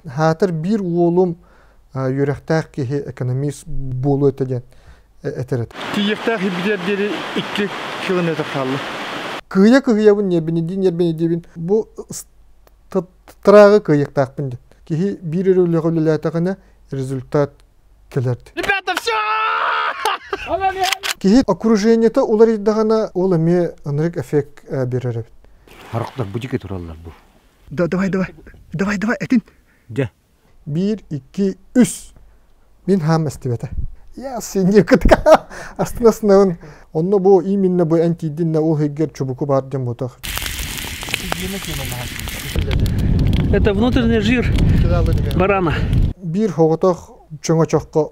Хаатар биир уолум үөрэхтээх киһи экономист буолуо этэ диэн этэр этэ. Тиийиэхтээх ирбитигэр диэри 2 километр хаалла. Кыйа кыһыйабын, ньиэрбинидии ньиэрбинидиибин. Бу тыраагы кыайыахтаахпын диэн. Киһи биир эрэ үлэҕэ үлэлээтэҕинэ результат кэлэр. Ребята, все! Киһи окружениета уларыйдаҕына, ол эмиэ ынырык эффект биэрэр эбит. Харахтар бу диэки тураллар бу. Да, давай, давай, давай, давай, этин. Дьэ. Биир, икки, үс. Мин хаам эстибэтэ. Я синьекытка астына астынабын. Онно бу именно бу эн тиийдин ол хиггер чубуку бар диэн буотах. Это внутренний жир барана. Биир хоҕотох чөҥөчөххө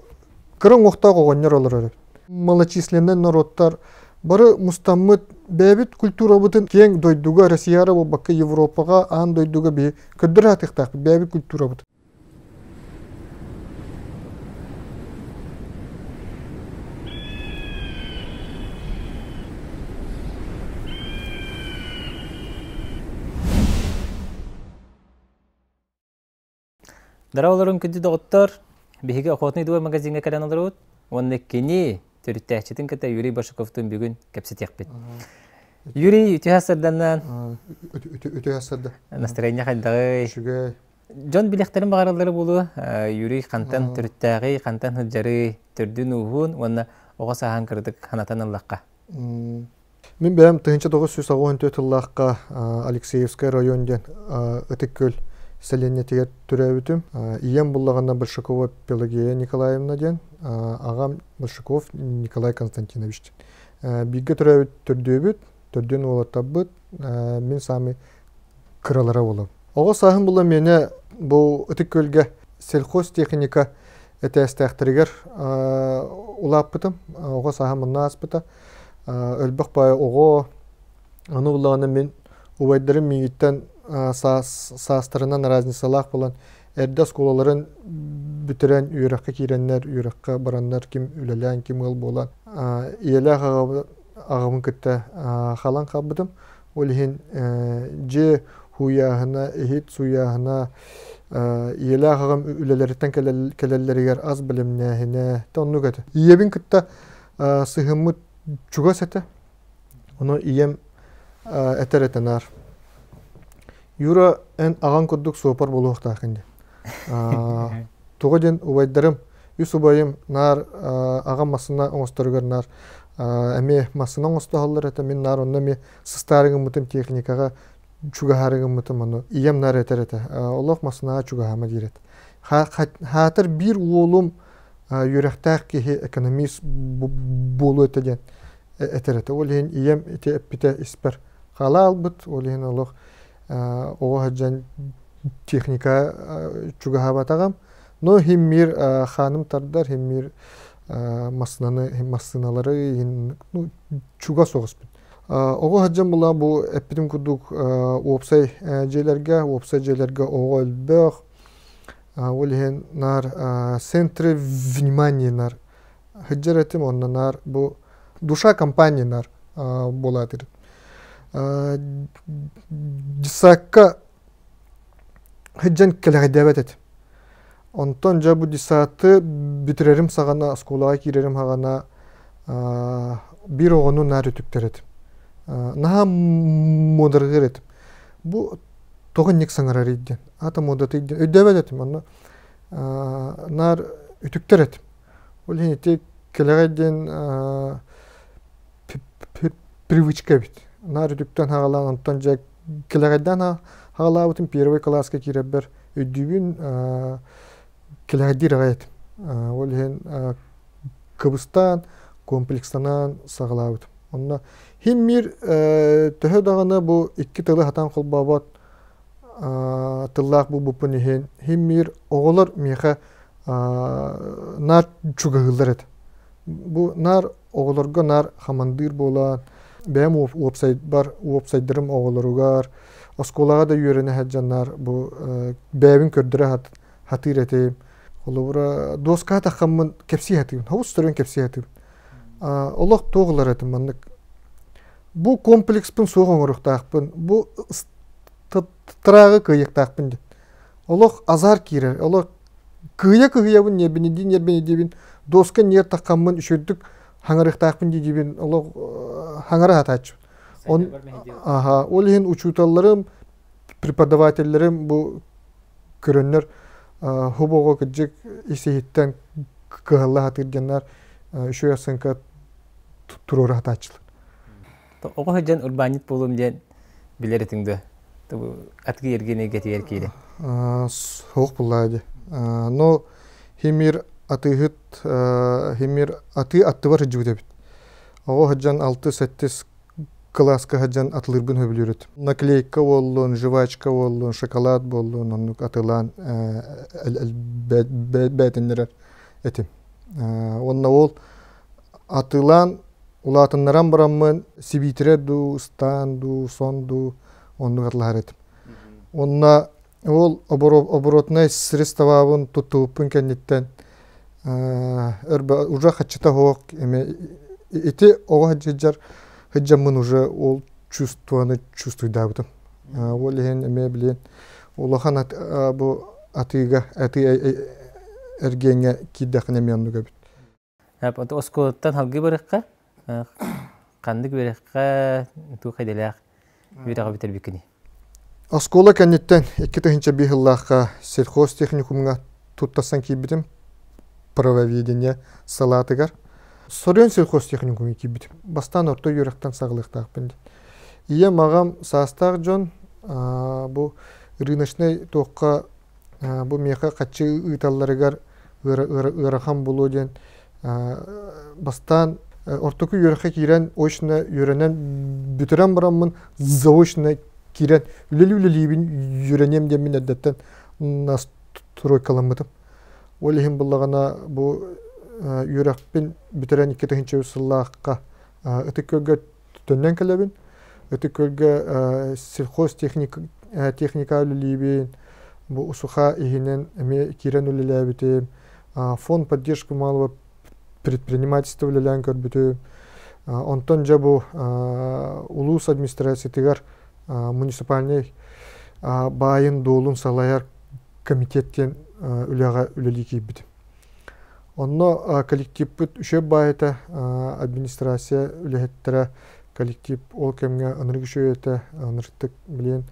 кыра уҥуохтаах оҕонньор олорор эбит. Малочисленный норуоттар бары мустаммыт бэйэбит культурабытын киэҥ дойдуга Россияра буолбакка Европаҕа аан дойдуга биһи көрдөрө сатыахтаахпыт бэйэбит культурабытын. Дороолорун күндү доҕоттор! Биһиги Охотный двор магазиҥҥа кэлэн олоробут уонна кини төрүттээччитин кытта Юрий Башаковтуун бүгүн кэпсэтиэхпит. Юрий, үтүө сарданан. Үтүө сарда. Настроение хайдаҕый? Үчүгэй. Дьон билиэхтэрин баҕараллара буолуо. Юрий хантан төрүттээҕий, хантан сылдьарый, төрдүн ууһун уонна оҕо сааһын кыратык санатан ыллахха. Мин бэйэм 1984 тыллаахха Алексеевскай район диэн Ытык Күөл сэлиэнньэтигэр төрөөбүтүм. Ийэм буллаҕына Большакова Пелагея Николаевна диэн, аҕам Большаков Николай Константинович диэн. Бииргэ төрөөбүт төрдүөбүт, төрдүөн уолаттарбыт, мин саамай кыралара буолабын. Оҕо сааһым була миэнэ бу Ытык Күөлгэ сельхозтехника этээстээхтэригэр улааппытым. Оҕо сааһым онно ааспыта. Өлбөх баай оҕо, ону буллаҕына мин убайдарым миигиттэн саастарынан разницалаах буолан эрдэ оскуолаларын бүтэрэн үөрэххэ киирэннэр, үөрэххэ бараннар ким үлэлээн, ким ыал буолан ийэлээх аҕабын кытта халан хаалбытым. Ол иһин дьиэ һууйааһына, иһит сууйааһына, ийэлээх аҕам үлэлэриттэн кэлэллэригэр ас бэлэмнээһинэ, оннук этэ. Ийэбин кытта сыһыммыт чугас этэ. Ону ийэм этэр этэ наар. Юра, эн аҕаҥ курдук суопар буолуохтааххын диэн. Тоҕо диэн убайдарым, үс убайым наар аҕам массыына оҥосторугар наар эмиэ массыына оҥостоһоллор этэ. Мин наар онно эмиэ сыстаары гыммытым техникаҕа чугаһаары гыммытым ону ийэм наар этэр этэ. Олох массыынаҕа чугаһаама диир этэ. Хаатар биир уолум үөрэхтээх киһи экономист буолуо этэ диэн этэр этэ. Ол иһин ийэм ити эппитэ испэр хаала албыт. Ол иһин олох оҕо сылдьан техника чугаһаабатаҕым. Но химмир хааным тардар, химмир массыынаны, массыыналары ну, чугас соҕуспун. Оҕо сылдьан була бу эппитим курдук уопсай дьиэлэргэ, уопсай дьиэлэргэ оҕо элбэх, Ол иһин наар центры внимания наар сылдьар этим, онно наар бу душа компании наар буолаатыр. Десакка сылдьан кэлэҕэйдээбэт этим. Онтон дьэ бу десаты бүтэрэрим саҕана, оскуолаҕа киирэрим саҕана биир оҕону наар үтүктэр этим. Наһаа муодаргыыр этим. Бу тоҕо инник саҥарарый диэн, аата муодатый диэн өйдөөбөт этим. Онно наар үтүктэр этим. Ол иһин ити кэлэҕэй диэн привычка эбит. Наар үтүктэн хаҕалаан, онтон дьэ кэлэҕэйдээн хаҕалаабытым первый кылааска киирэрбэр өйдүүбүн кэлэҕэйдиир аҕай этим. Ол иһин кыбыстаан, комплекстанан саҕалаабытым. Онно химмир төһө даҕаны бу икки тылы хатан холбообот тыллаах буолбуппун иһин химмир оҕолор миэхэ наар чугаһыыллар этэ. Бу наар оҕолорго наар хамандыыр буолан, бэйэм уопсайбар уопсайдарым оҕолоругар, оскуолаҕа да үөрэнэ сылдьан наар бу бэйэбин көрдөрө хатыыр этим. Холобура, дуоскаҕа таххаммын кэпсии хатыыбын, хобус төрүн кэпсии хатыыбын. Олох туох ылар этим маннык. Бу комплекспын суох оҥоруохтаахпын, бу тыраагы кыайыахтаахпын диэн. Олох азар киирэр. Олох кыһыйа-кыһыйабын, ньиэрбинидии-ньиэрбинидиибин, доска ньиэр таххаммын үчүгдүк хаҥарыахтаахпын дии-диибин олох хаҥара сатааччыбын. Он, аха, ол иһин учууталларым, преподавателлэрим бу көрөннөр хубоҕо кырдьык ис-иһиттэн кыһалла сатыыр диэннэр үчүгэй оценка туруора сатааччылар. Оҕо сылдьан урбаанньыт буолуом диэн билэр этиҥ дуо? Атгы эргин эйгэтигэр киирэн. Суох буллаа дии. Но химир атыыһыт химир атыы аттыбар сылдьыбыт эбит. Оҕо сылдьан алты-сэттис кылааска сылдьан атылыырбын сөбүлүүр этим. Наклейка буоллун, жвачка буоллун, шоколад буоллун оннук атылаан бээтиннэрэр этим. Уонна ол атыылаан улаатыннаран бараммын сибиитирэ дуу, ыстаан дуу, сон дуу оннук атылаһар этим. Уонна ол оборотнай средствобун туттубуппун кэнниттэн уже хаччыта суох эме ити оҕо сылдьар сылдьаммын уже ол чувствоны чувствуйдаабытым. Ол иһин эмиэ билин улахан бу атыыга атыы эргиэҥҥэ киирдэххинэ эмиэ оннук эбит. Оскуолаттан салгыы барыахха, ханнык үөрэххэ туох идэлээх үөрэҕи бүтэрбиккиний? Оскуола кэнниттэн 2005 сыллаахха сельхозтехникумҥа туттарсан киирбитим правоведение салаатыгар. Соруйан сельхозтехникумҥа киирбитим. Бастаан орто үөрэхтэн саҕалыахтаахпын диэн. Ийэм, аҕам саастаах дьон бу рыночнай туохха бу миэхэ хаччы ыыталларыгар ыарахан буолуо диэн бастаан ортоку үөрэххэ киирэн очно үөрэнэн бүтэрэн бараммын заочно киирэн үлэлии-үлэлиибин үөрэниэм диэммин эрдэттэн настройкаламмытым. Ол иһин буллаҕына бу үөрэхпин бүтэрэн 2003 сыллаахха Ытык Күөлгэ төннөн кэлэбин. Ытык Күөлгэ сельхозтехника техника үлэлиибин. Бу УСУХА иһинэн эмиэ киирэн үлэлээбитим. Фонд поддержки малого предпринимательства үлэлээн көрбүтүм. Онтон дьэ бу улуус администрациятыгар муниципальнай баайын-дуолун салайар комитет диэн үлэҕэ үлэлии киирбитим. Онно коллективпыт үчүгэй баайыта, администрация үлэһиттэрэ коллектив ол кэмҥэ ынырык үчүгэй этэ, ынырыктык билиэн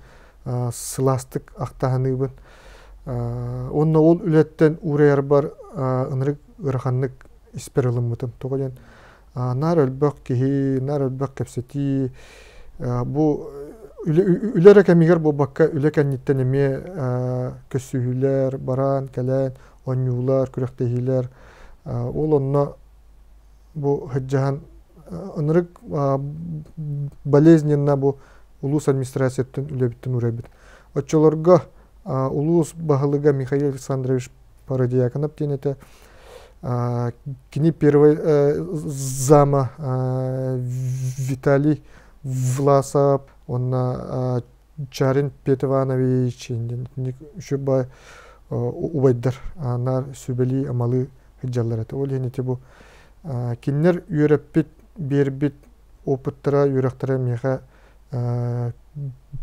сылаастык ахтаһыныыбын. Уонна ол үлэттэн уурайарбар ынырык ыараханнык испэр ылыммытым. Тоҕо диэн наар элбэх киһи, наар элбэх кэпсэтии, бу үлэ эрэ кэмигэр буолбакка, үлэ кэнниттэн эмиэ көссүүһүүлэр, баран, кэлэн, оонньуулар, күрэхтэһиилэр ол онно бу сылдьаһан ынырык болезненно бу улуус администрацияттан үлэбиттэн уурайбыт. Оччолорго улуус баһылыга Михаил Александрович Парадьяконов диэн этэ. Кини первый зама Виталий Власов, уонна Чарин Петр Иванович үчүгэй убайдар наар сүбэлии амалыы сылдьаллар этэ. Ол иһин ити бу кинилэр үөрэппит, биэрбит опыттара, үөрэхтэрэ миэхэ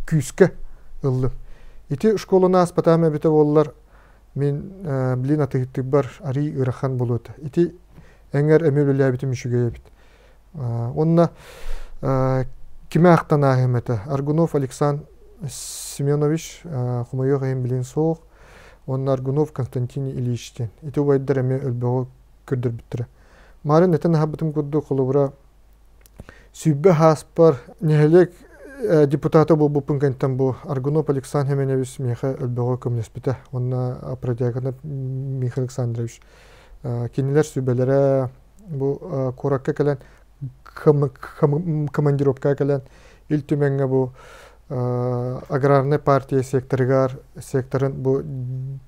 күүскэ ыллым. Ити школаны ааспатаҕым эбитэ буоллар, мин блин атыһыттыырбар арыый ыарахан буолуо этэ. Ити эҥэр эмиэ үлэлээбитим үчүгэй эбит. Уонна кими аахтан ааһыам этэ? Аргунов Александр Семенович, хомойуох иһин билин суох. Уонна Аргунов Константин Ильич диэн. Ити убайдар эмиэ өлбөҕү көрдөрбүттэрэ. Марын этэн аһарбытым курдук, холобура, сүүрбэ сааспар нэһилиэк депутата буолбуппун кэнниттэн бу Аргунов Александр Семенович миэхэ өлбөҕү көмөлөспүтэ. Уонна Протягонов Михаил Александрович. Кинилэр сүбэлэрэ, бу куоракка кэлэн командировкаҕа кэлэн Ил Түмэҥҥэ бу аграрнай партия секторыгар секторын бу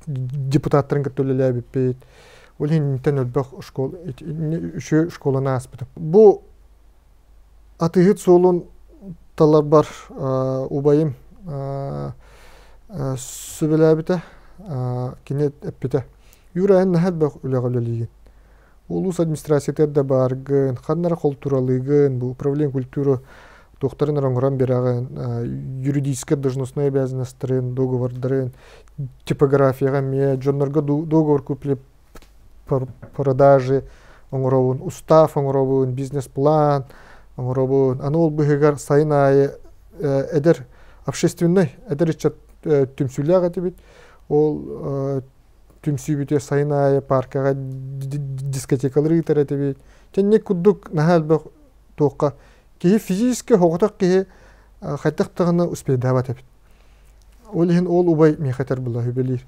депутаттарын кытта үлэлээбиппит. Ол иһин элбэх школа үчүгэй школаны ааспытым. Бу атыыһыт суолун таларбар убайым сүбэлээбитэ, кини эппитэ. Юра, эн наһаа элбэх үлэҕэ үлэлиигин. Улуус администрациятыгар да бааргын, ханна эрэ холтуралыыгын, бу управление культуры Туохтарын эрэ оҥорон биэрэҕин, юридическай должностной обязанностарын, договордарын, типографияҕа эмиэ дьоннорго договор купли продажи оҥоробун, устав оҥоробун, бизнес-план оҥоробун. Аны ол быһыгар сайын аайы эдэр общественнай эдэр ыччат түмсүүлээх этибит. Ол түмсүүбүтүгэр сайын аайы паркаҕа дискотекалары ыытар этибит. Тэнник курдук наһаа элбэх туохха киһи физически соҕотох киһи хайдах даҕаны успейдаабат эбит. Ол иһин ол убай миэхэ этэр була үбэлиир.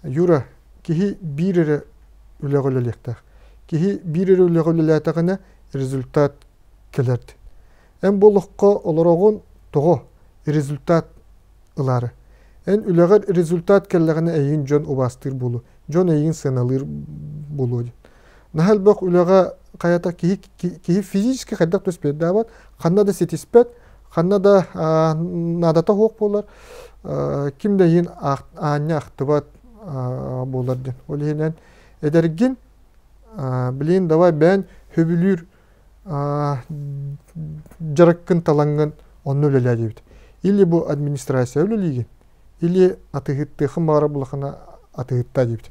Юра, киһи биир эрэ үлэҕэ үлэлиэхтээх. Киһи биир эрэ үлэҕэ үлэлээтэҕинэ результат кэлэр. Эн бу олоххо олороҕун тоҕо результат ылаары. Эн үлэҕэр результат кэллэҕинэ эйигин дьон убаастыыр буолуо, дьон эйигин сыаналыыр буолуо диэн. Наһаа элбэх үлэҕэ хайата киһи, киһи физически хайдах да успейдаабат, ханна да ситиспэт, ханна да наадата суох буолар, ким да иһин аанньа ахтыбат буолар диэн. Ол иһинэн эдэргин билигин давай бэйэн сөбүлүүр дьарыккын талаҥҥын онно үлэлээ диэбит. Или бу администрация үлэлиигин, или атыыһыттыаххын баҕарар булахына атыыһыттаа диэбит.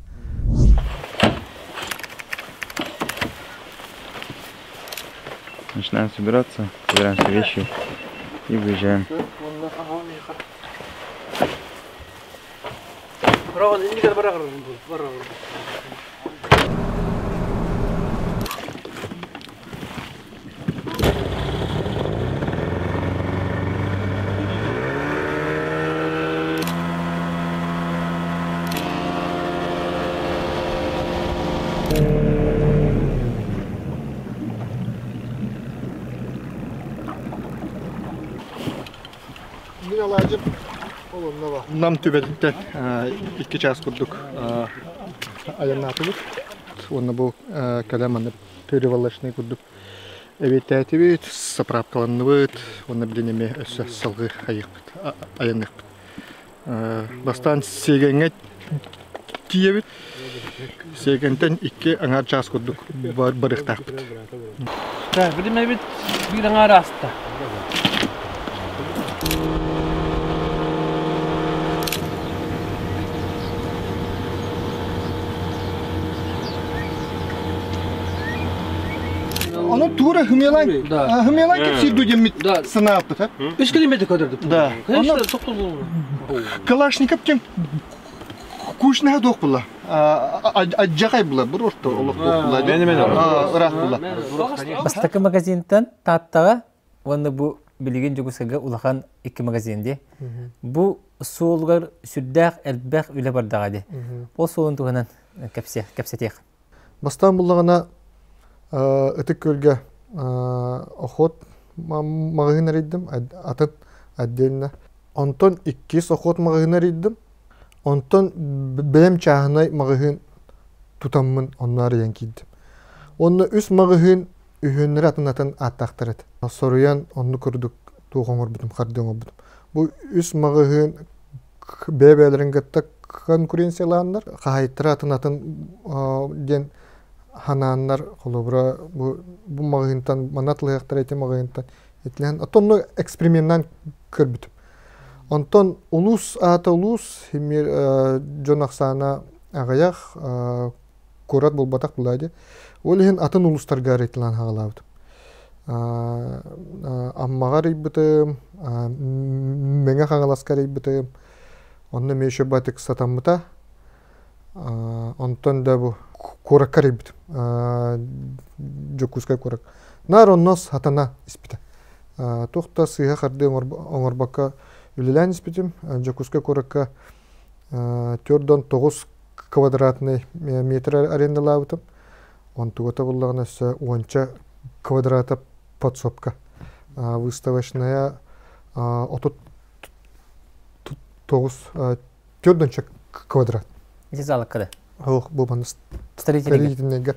Начинаем собираться, собираем все вещи и выезжаем. Мин алаадьым Нам түбэтиттэн 2 чаас курдук айаннаатыбыт. Уонна бу кэлэн манна перевалочный курдук эбиэттээтибит, заправкаланныбыт уонна билин эмиэ өссө салгыы айыахпыт, айанныахпыт. Бастаан Сиэгэҥҥэ тиийэбит. Сиэгэнтэн 2 аҥаар чаас курдук барыахтаахпыт. Билим эбит биир аҥаар ааста. Ону тура хымелан хымелан кепсир дудеммит санааппыт а? Үс километр көдөрдүк. Да. Конечно, тоқтолу. Калашников кем кучнаha туох була. Ажжакай була, бу орто олох туох була. Ыраах була. Бастакы магазинтан Тааттаҕа уонна бу билигин Дьокуускайга улахан икки магазин дии. Бу суолугар сүрдээх элбэх үлэ бардаҕа дии. Ол суолун туһунан кэпсэтиэх. Бастаан буллаҕына Ытык Күөлгэ охот маҕаһыын арыйдым, атын отдельно. Онтон иккис охот маҕаһыын арыйдым. Онтон бэйэм чааһынай маҕаһыын тутаммын онно арыйан киирдим. Уонна үс маҕаһыын үһүөннэрэ атын-атын ааттаахтар этэ. Соруйан оннук курдук туох оҥорбутум, хардыы оҥорбутум. Бу үс маҕаһыын бэйэ-бэйэлэрин кытта конкуренциялааннар, хаһаайыттара атын-атын диэн ханааннар, холобура, бу, бу маҕаһыынтан манна атылыһыахтара ити маҕаһыынтан итилэһэн, оттон эксперименнан көрбүтүм. Онтон улуус аата улуус, эмиэ дьон ахсаана аҕыйах, куорат буолбатах буолаа дии. Ол иһин атын улуустарга арыйталаан хаалаабытым. Аммаҕа арыйбытым, Мэҥэ Хаҥаласка арыйбытым. Онно эмиэ еще батык сатаммыта. Онтон да бу куоракка арыйбытым. Дьокуускай куорак. Наар онно сатана испитэ. Туох да сыыһа хардыы оҥорбокко үлэлээн испитим. Дьокуускай куоракка 4-9 квадратный метр арендалаабытым. Онтугата буллаҕына өссө уонча квадрата подсобка. Выставочная 39 төрдүнчэ квадрат. Ити залыкка да? Ох, бу манна строительныйга.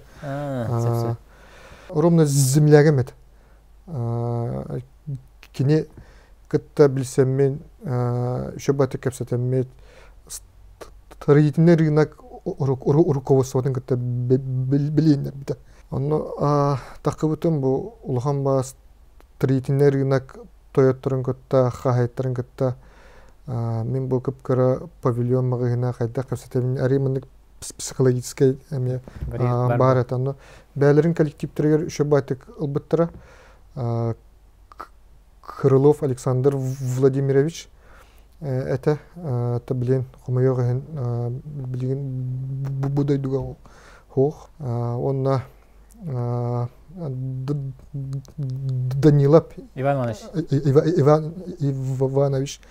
Ровно землягым это. Кини кытта билсэммин, еще баты кэпсэтэммит, строительный рынок руководствотын кытта билииннэрбитэ. Онно таххыбытым бу улахан ба строительный рынок тойотторун кытта, хаһаайыттарын кытта мин бу кып-кыра павильон маҕаһыына хайдах кэпсэтэбин арый маннык психологическай эмиэ баар этэ. Онно бэйэлэрин коллективтэригэр үчүгэй баайтык ылбыттара. Крылов Александр Владимирович этэ. Это билин хомойуох иһин билигин бу дойдуга суох. Уонна Данилов Иван Иванович. Иван Иванович.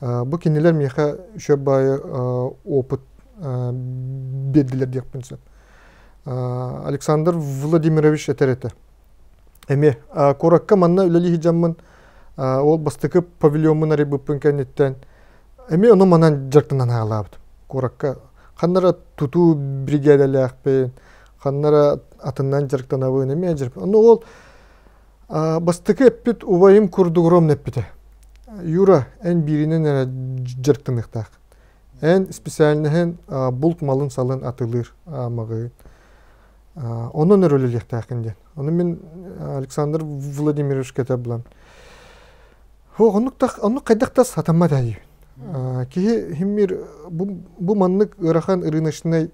Бу кинилэр миэхэ үчүгэй баайы опыт биэрдилэр диэхпин сөп. Александр Владимирович этэр этэ. Эмиэ куоракка манна үлэлии сылдьаммын ол бастакы павильоммун арыйбыппын кэнниттэн эмиэ ону манан дьарыктанан хаалаабытым. Куоракка ханна эрэ тутуу биригээдэлээхпин, ханна эрэ атынынан дьарыктанабын эмиэ дьарык. Ону ол бастакы эппит убайым курдук ровно эппитэ. Юра, эн бииринэн эрэ дьарыктаныахтаах. Эн специальноһын булт малын-салын атылыыр маҕаһыын. Онон эрэ үлэлиэхтээххин диэн. Ону мин Александр Владимирович кэтэ булан. Оннук оннук хайдах да сатаммат диибин. Киһи химмир бу маннык ыарахан рыночнай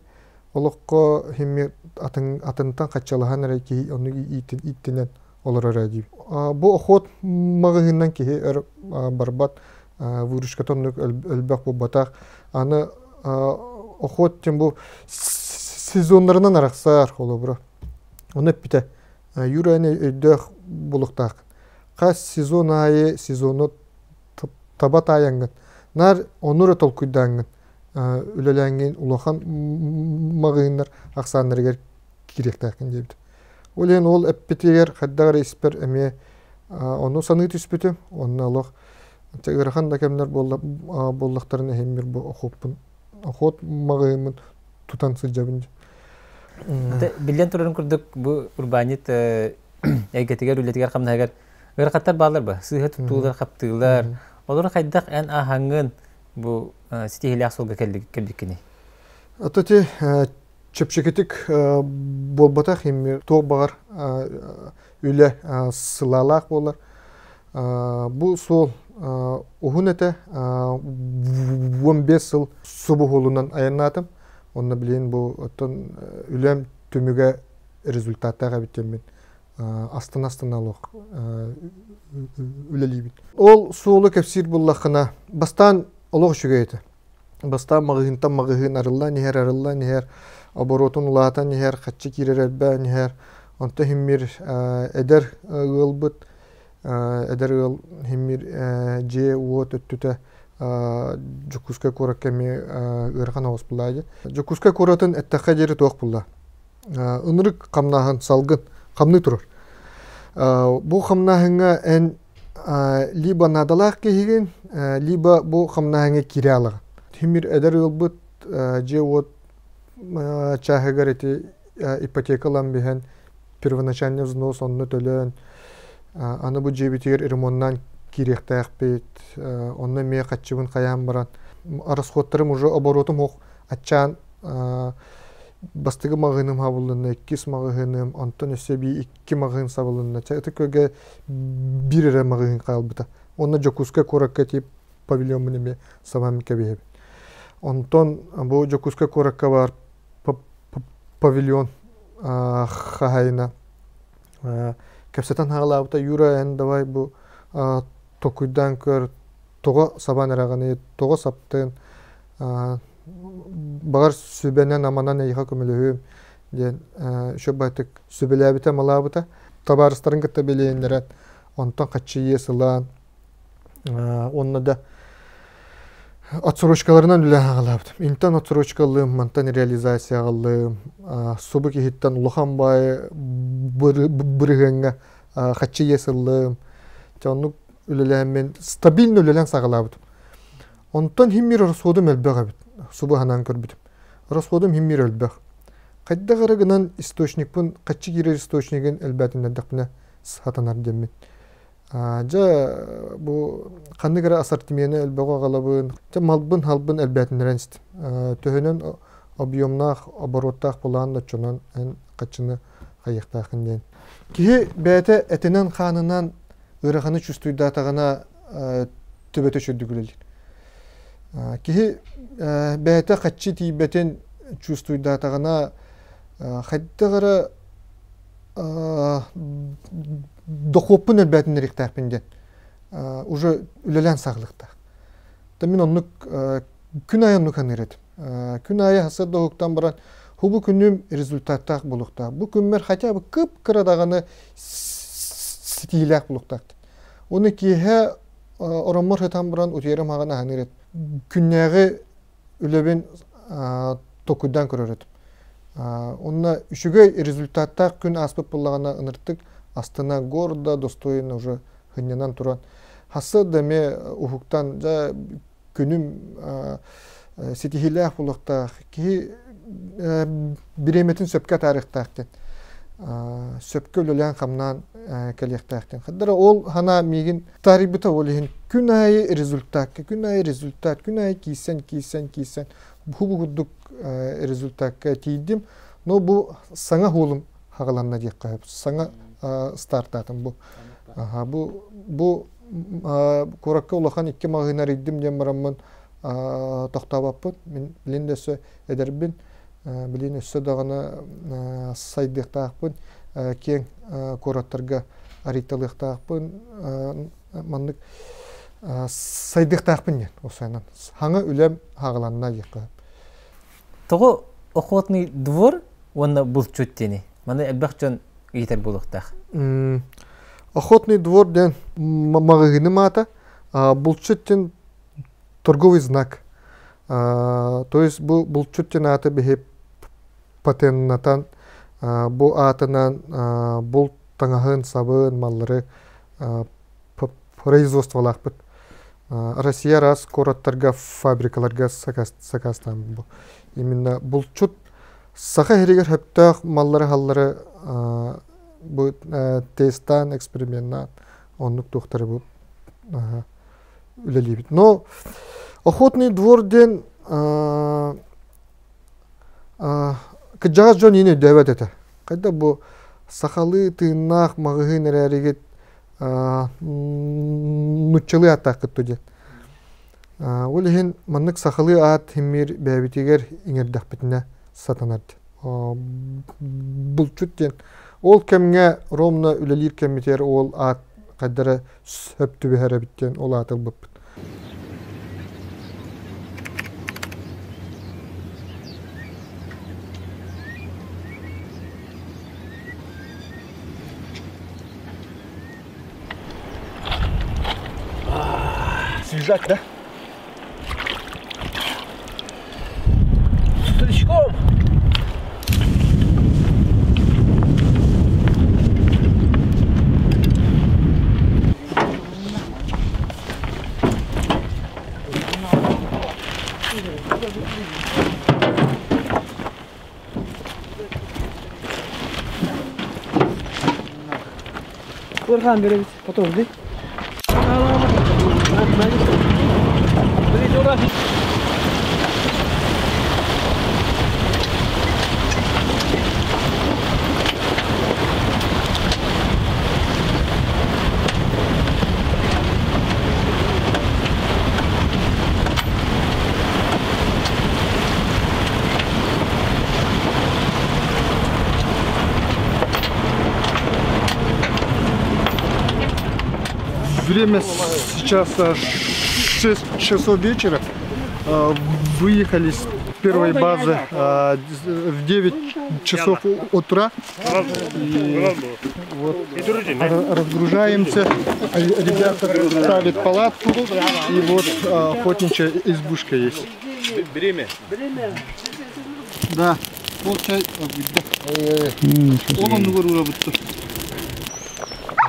олоххо химмир атын атынтан хаччалаһан эрэ киһи ону ииттинэн олорор эрэ диибин. Бу охот маҕаһыыннан киһи өр барбат выручката оннук элбэх буолбатах. Аны охот тем бу сезоннарынан арахсар холобура. Ону эппитэ. Юра эн өйдөөх булуктааххын. Хас сезон аайы сезону таба таайаҥҥын, наар ону эрэ толкуйдааҥҥын үлэлээҥҥин улахан маҕаһыыннар ахсааннарыгар киириэхтээххин диэбит. Ол иһин ол эппитигэр хайдах эрэ испэр эмиэ ону саныы түспүтүм. Онно олох ыарахан да кэмнэр буоллахтарына иһиммир бу охуоппун охуот маҕаһыыммын тутан сылдьабын. Биллэн турарын курдук бу урбаанньыт эйгэтигэр үлэтигэр хамнаһыгар ыарахаттар бааллар ба сыыһа туттуулар хаптыылар олору хайдах эн аһаҥҥын бу ситиһиилээх суолга кэлбиккиний Ото ити чэпчэкитик буолбатах имми туох баҕар үлэ сылаалаах буолар. Бу суол уһун этэ 15 сыл субуһулунан айаннаатым. Онно билигин бу оттон үлэм түмүгэ результаттаах эбит диэммин астына-астына олох үлэлиибин. Ол суолу кэпсиир буллаххына, бастаан олох үчүгэй этэ. Бастаан маҕаһыынтан маҕаһыын арыллан иһэр, арыллан иһэр, оборотун улаатан иһэр, хаччы киирэр элбээн иһэр. Онто иһиммир эдэр ыалбыт, эдэр ыал иһиммир дьиэ-уот өттүтэ Дьокуускай куоракка эмиэ ыарахан оҕус булла дии. Дьокуускай куоратын эттэххэ диэри туох булла? Ынырык хамнааһын салгын хамныы турар. Бу хамнааһыҥҥа эн либо наадалаах киһигин, либо бу хамнааһыҥҥа киирэ алаҕын. Тимир эдэр ыалбыт дьиэ-уот чааһыгар ити ипотека ылан биһэн первоначальный взнос онно төлөөн аны бу дьиэбитигэр ремоннаан киириэхтээхпит онно эмиэ хаччыбын хайаан баран расходтарым уже оборотум ох аччаан бастакы маҕаһыыным сабыллынна, иккис маҕаһыыным, онтон өссө эбии икки маҕаһыын сабылынна. Чэ, ытык күөлгэ биир эрэ маҕаһыын хаалбыта. Уонна Дьокуускай куоракка тиийп павильоммун эмиэ сабан кэбиһэбин. Онтон бу Дьокуускай куоракка баар павильон хаһаайына кэпсэтэн хаалаабыта Юра эн давай бу токуйдаан көр тоҕо сабан эрэҕиний тоҕо саптын баҕар сүбэнэн-аманан эйиэхэ көмөлөһүөм диэн үчүгэйдик сүбэлээбитэ-амалаабыта. Табаарыстарын кытта билиһиннэрэн, онтон хаччыйыы сылаан уонна да отсрочкаларынан үлэ аҕалаабытым. Интэн отсрочкалыым, мантан реализация аҕаллым. Субу киһиттэн улахан баай бырыһыаҥҥа хаччыйыы сыллым. Дьэ оннук үлэлээммин стабильно үлэлээн саҕалаабытым. Онтон химмир расходум элбэх эбит. Субу санаан көрбүтүм. Расходум химмир элбэх. Хайдах эрэ гынан источникпын, хаччы киирэр источнигын элбээтиннэрдэхпинэ сатанар диэммин. Дьэ, бу ханнык эрэ ассортимены элбэҕи аҕалабын. Дьэ, малбын-халбын элбээтиннэрэн истим. Төһөнөн объемнаах, обороттаах булаан оччонон эн хаччыны хайыахтааххын диэн. Киһи бэйэтэ этинэн-хаанынан ыараханы чувствуйдаатаҕына төбөтө үчүгдүк үлэлиир. Киһи бэйэтэ хаччы тиийбэтин чувствуйдаатаҕына хайдах эрэ дохуоппун элбээтиннэриэхтээхпин диэн уже үлэлээн саҕалыахтаах. Та мин оннук күн аайы оннук саныыр этим. Күн аайы сарсыарда уһуктан баран бу күнүм результаттаах буолуохтаах. Бу күммэр хотя бы кып-кыра даҕаны ситиилээх буолуохтаах. Уонна киэһэ ороммор сытан баран утуйарым хаҕан аһаныыр этим. Күннээҕи үлэбин толкуйдаан көрөр этим. Онно үчүгэй результаттаах күн ааспыт буоллаҕына ыныртык астына гордо, достойно уже сынньанан туран хасса да эмиэ уһуктан дьэ күнүм ситиһиилээх буолуохтаах киһи бириэмэтин сөпкө атаарыахтаах диэн сөпкө үлэлээн-хамнаан кэлиэхтээх диэн. Хаддара ол санаа миигин таарыйбыта ол иһин күн аайы результакка, күн аайы результат, күн аайы киирсэн, киирсэн, киирсэн бу курдук результакка тиийдим. Но бу саҥа уолум хаҕаланна диэххэ сөп. Саҥа стартаатым бу. Бу бу куоракка улахан икки маҕаһыын арыйдым диэн бараммын тохтообоппут. Мин билин да өссө эдэрбин, билин өссө даҕаны сайдыахтаахпын, киэҥ куораттарга арыйталыахтаахпын, маннык сайдыахтаахпын диэн осайынан. Хаҥа үлэм хаҕаланна диэххэ. Тоҕо охотный двор уонна булчут диэни? Маны элбэх дьон ыйытар буолуохтаах. Охотный двор диэн маҕаһыыным аата, булчут диэн торговый знак. То есть бу булчут диэн ааты биһи патеннатан бу аатынан булт таҥаһын, сабын, маллары производстволаахпыт. Россия араас куораттарга, фабрикаларга сакаастаан бу. Именно булчут саха иһигэр сөптөөх маллары-халлары бу тестаан, эксперименнаан оннук туохтары бу үлэлиибит. Но охотный двор диэн кырдьаҕас дьон иин өйдөөбөт этэ. Хайда бу сахалыы тыыннаах маҕаһыын эрээригит нуччалыы ааттааххыт диэн. Ол иһин маннык сахалыы аат химмиир бэйэбитигэр иҥэрдэхпитинэ сатанар диэн. Булчут диэн. Ол кэмҥэ ровно үлэлиир кэммитигэр ол аат хайдара сөп түбэһэр эбит диэн ол ааты ылбыппыт. Свежак, да? С стручком! Курхан беребит, потом жди. Время сейчас 6 часов вечера. Выехали с первой базы в 9 часов утра. И вот разгружаемся. Ребята ставят палатку. И вот охотничья избушка есть. Время. Да. Ол чай Ол оннугар уурабыттар.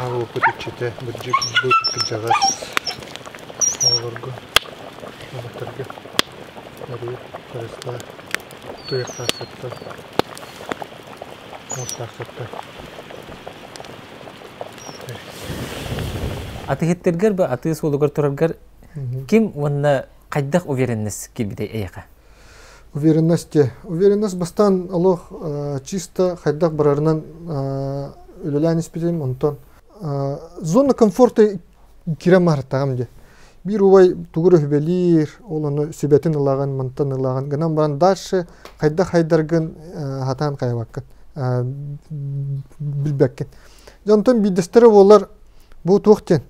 Опыт иччитэ бырдьык быт кырдьаҕас оҕолорго оҕотторго өрүү харыстаа туйахтаах сыттан муостаах сыттан Атыһыттаргар бу атыы суолугар тураргар ким уонна хайдах уверенность киирбитэй эйэхэ? Уверенность Уверенность бастаан олох чисто хайдах барарынан үлэлээн испитим, онтон Зона комфорта кирэн маһартаҕым дии. Биир убай тугу эрэ сүбэлиир, ол ону сүбэтин ылаҕын, мантан ылаҕын гынан баран дальше хайдах хайдаргын хатаан хайабаккын, билбэккин. Дьэ онтон биирдэстэрэ буолар бу туох диэн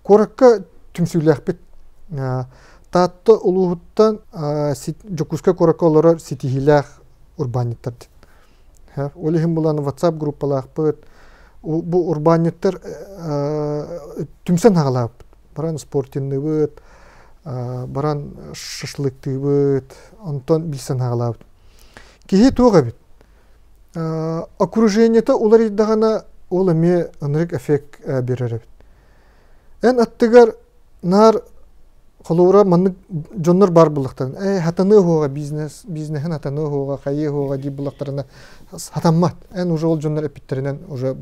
куоракка түмсүүлээхпит. Таатта улууһуттан Дьокуускай куоракка олорор ситиһиилээх урбаанньыттар диэн. Ол иһин булан WhatsApp группалаахпыт. Бу урбаанньыттар түмсэн хаҕалаабыт. Баран спортинныыбыт, баран шашлыктыыбыт, онтон билсэн хаҕалаабыт. Киһи туох эбит? Окружениета уларыйдаҕына ол эмиэ ынырык эффект биэрэр эбит. Эн аттыгар наар холобура маннык дьоннор баар буллахтарына ээ хатаныа уоҕа бизнес бизнеһин хатаныа уоҕа хайыа уоҕа диир буллахтарына хатаммат эн уже ол дьоннор эппиттэринэн уже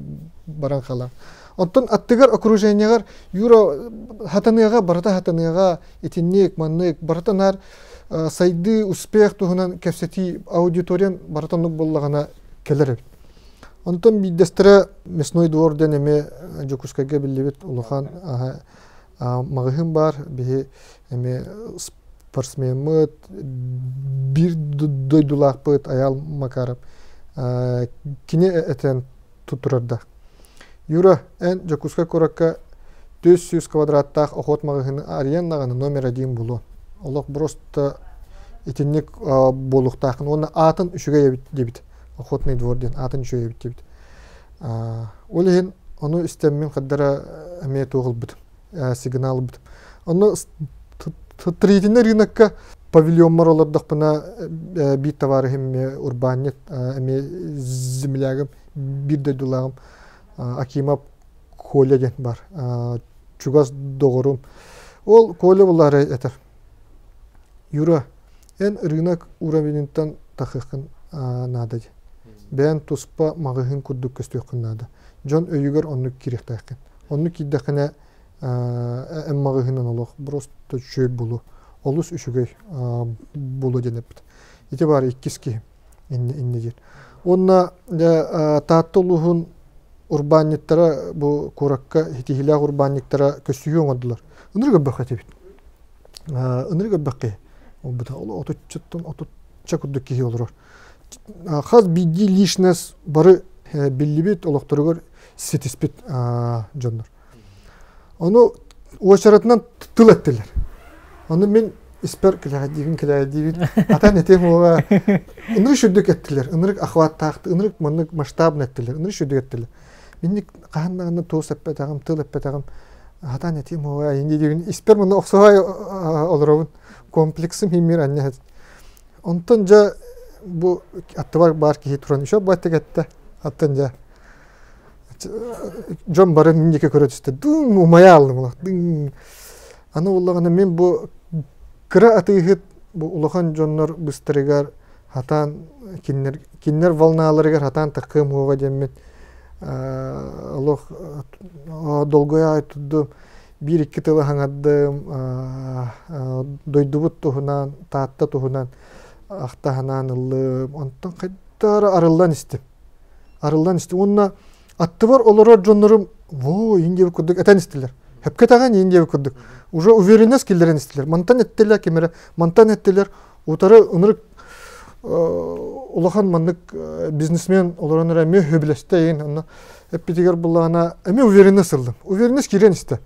баран хаалар оттон аттыгар окружениеҕар Юра хатаныаҕа барыта хатаныаҕа итинник маннык барыта наар сайдыы успех туһунан кэпсэтии аудиториян барыта оннук буоллаҕына кэлэр эбит. Онтон биирдэстэрэ Мясной двор диэн эмиэ Дьокуускайга биллибит улахан маҕаһыын баар. Биһи эмиэ спортсмеммыт, биир дойдулаахпыт Айаал Макаров кини этэн турарда. Юра, эн Дьокуускай куоракка 400 квадраттаах охот маҕаһыыны арыйан даҕаны номер один булуо. Олох просто итинник буолуохтааххын уонна аатын үчүгэй эбит диэбит. Охотный двор диэн аатын үчүгэй эбит диэбит. Ол иһин ону истэммин хардара эмиэ туох ылбытым, сигнал ылбытым. Онно строительный рынокка павильоммар олордохпуна биир товарищым эмиэ урбаанньыт, эмиэ землягым, биир дойдулааҕым Акимов Коля диэн бар. Чугас доҕорум. Ол Коля булаары этэр. Юра, эн рынок уровеньтан тахыаххын наада дии. Бэйэн туспа маҕаһыын курдук көстүөххүн наада. Дьон өйүгэр оннук киириэхтээххин. Оннук киирдэххинэ эн маҕаһыынын олох просто үчүгэй буолуо. Олус үчүгэй буолуо диэн эппит. Ити баар иккис киһи инньэ диир. Уонна дьэ Таатта улууһун урбаанньыттара бу куоракка ситиһиилээх урбаанньыттара көссүһүү оҥордулар. Ынырык өрбөххө этибит. Ынырык өрбөх киһи. Олбута отуччуттан отучча курдук киһи олорор. Хас биирдии личность бары биллибит олохторугар ситиспит дьоннор. Ону уочаратынан тыл эттилэр. Ону мин испэр кэлээдиибин кэлээдиибин атан этиэм уола ынырык сүрдүк эттилэр, ынырык охваттаахты, ынырык маннык масштабно эттилэр, ынырык сүрдүк эттилэр. Минник хаһан даҕаны туос эппэтэҕим, тыл эппэтэҕим, хатан этиэм уола инди диибин испэр муну охсуһай олоробун. Комплексым химмир анньа Онтон дьэ бу аттыбар баар киһи туран еще баттык этте. Аттан дьэ дьон бары минники көрө түстэ. Дың умайа алдым улах. Дың. Аны уллаҕына мин бу кыра атыыһыт бу улахан дьоннор быстарыгар хатаан кинилэр кинилэр волналарыгар хатаан таххыам уоҕа диэммин олох долгуйа турдум биир-икки тылы хаҥардым дойдубут туһунан Таатта туһунан ахтаһанаан ыллым онтон хайдара арыллан истим арыллан истим уонна аттыбар олорор дьоннорум во иин диэбит курдук этэн истилэр хөпкө этэҕин иин диэбит курдук уже уверенность киллэрэн истилэр мантан эттилэр ким эрэ мантан эттилэр утары ынырык улахан маннык бизнесмен олорон эрэ эмиэ сөбүлэстэ иин онно эппитигэр буллаҕына эмиэ уверенность ыллым уверенность киирэн истэ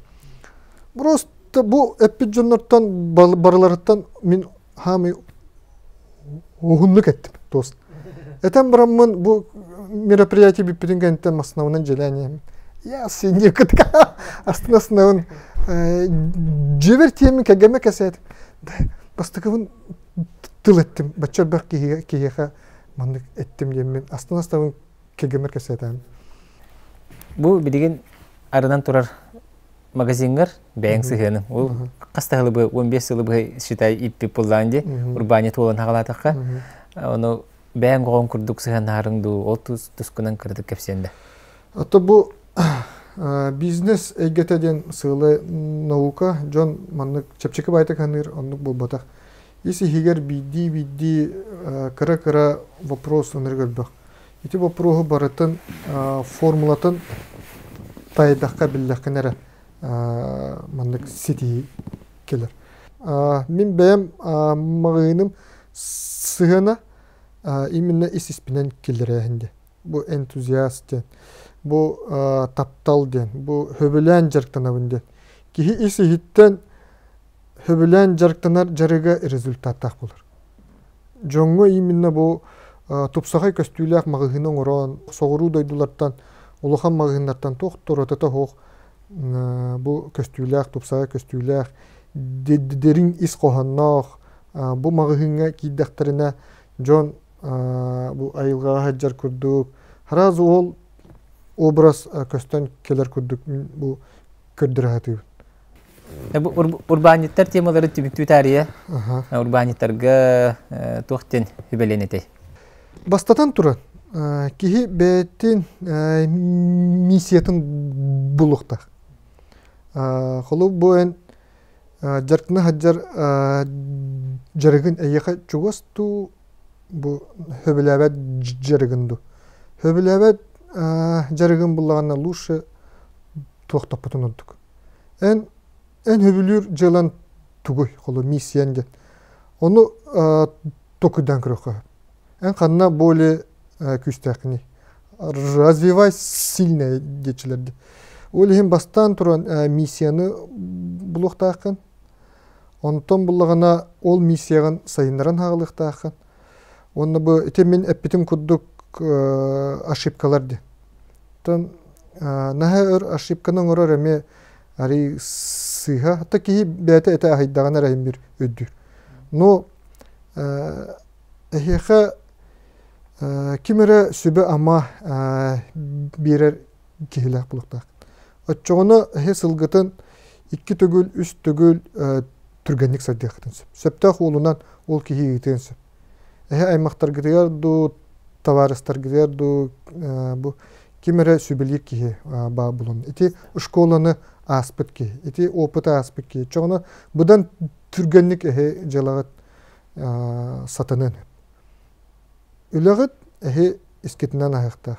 просто бу эппит дьоннортон барыларыттан мин хаамый уһуннук эттим тост этэн бараммын бу мероприятие бүппүтүн кэнниттэн массыынабынан дьиэлээн иһэммин я синье кытка астына астынабын дьиэбэр тиэммин кэргэммэ кэсээтим бастакыбын тыл эттим бачча элбэх киһиэхэ маннык эттим диэммин астына астабын кэргэммэр кэпсэтэм Бу билигин арынан турар магазиҥҥар бэйэҥ сыһыаның. Ол хас да сылы 15 сылы быһа считай иппит буллаан ди урбаанньа туолан хаҕалаатахха. Ону бэйэҥ оҕоҥ курдук сыһыаннаһарыҥ дуу, ол тускунан кыратык кэпсиэн да. Ото бу бизнес эйгэтэ диэн сыалы наука дьон маннык чэпчэки баайтык саныыр оннук буолбатах. Ис иһигэр биирдии-биирдии кыра-кыра вопрос ынырык элбэх. Ити боппуруоһу барытын формулатын Тайдахха биллэххин эрэ маннык ситиһии кэлэр. Мин бэйэм маҕаһыыным сыһыана именно ис-испинэн киллэрээһин диэн. Бу энтузиаст диэн, бу таптал диэн, бу хөбүлээн дьарыктанабын диэн. Киһи ис-иһиттэн хөбүлээн дьарыктанар дьарыга результаттаах буолар. Дьоҥҥо именно бу тупсаҕай көстүүлээх маҕаһыыны оҥорон, соҕуруу дойдулартан, улахан маҕаһыыннартан туох да уратыта суох бу көстүүлээх, тупсаҕай көстүүлээх, дириҥ ис хоһоонноох бу маҕаһыыҥҥа киирдэхтэринэ дьон бу айылҕаҕа сылдьар курдук сразу ол образ көстөн кэлэр курдук мин бу көрдөрө сатыыбын. Урбаанньыттар темалары түмүктүү таарыйа урбаанньыттарга туох диэн сүбэлиэн этэй? Бастатан туран, киһи бэйэтин миссиятын булуохтаах. Холобур, бу эн дьарыктана сылдьар дьарыгын эйиэхэ чугас дуу, бу сөбүлээбэт дьарыгын дуу? Сөбүлээбэт дьарыгын буллаҕына лучше туохтаппытын ордук. Эн эн сөбүлүүр дьыалан тугуй, холу миссиян диэн. Ону токуйдаан көрүөххэ. Эн ханна более күүстээххиний? Развивай сильное диэччилэрди. Ол иһин бастаан туран миссияны булуохтааххын. Онтон буллаҕына ол миссияҕын сайыннаран хаалыахтааххын. Уонна бу ити мин эппитим курдук ошибкалар диэн. Оттон наһаа өр ошибканы оҥорор эмиэ арый сыыһа. Хата киһи бэйэтэ этэ аһыйдаҕына эрэ иһин өйдүүр. Но эһиэхэ ким эрэ сүбэ-ама биэрэр киһилээх буолуохтаах. Оччоҕуна эһи сылгытын икки төгүл, үс төгүл түргэнник сайдыаххытын сөп. Сөптөөх уолунан ол киһи ыытыан сөп. Эһи аймахтаргытыгар дуу, табаарыстаргытыгар дуу бу ким эрэ сүбэлиир киһи баа булун. Ити школаны ааспыт киһи, ити опыты ааспыт киһи. Оччоҕуна быдан түргэнник эһи дьыалаҕыт сатаныан сөп. Үлэҕит эһи искитинэн аһыахтаах,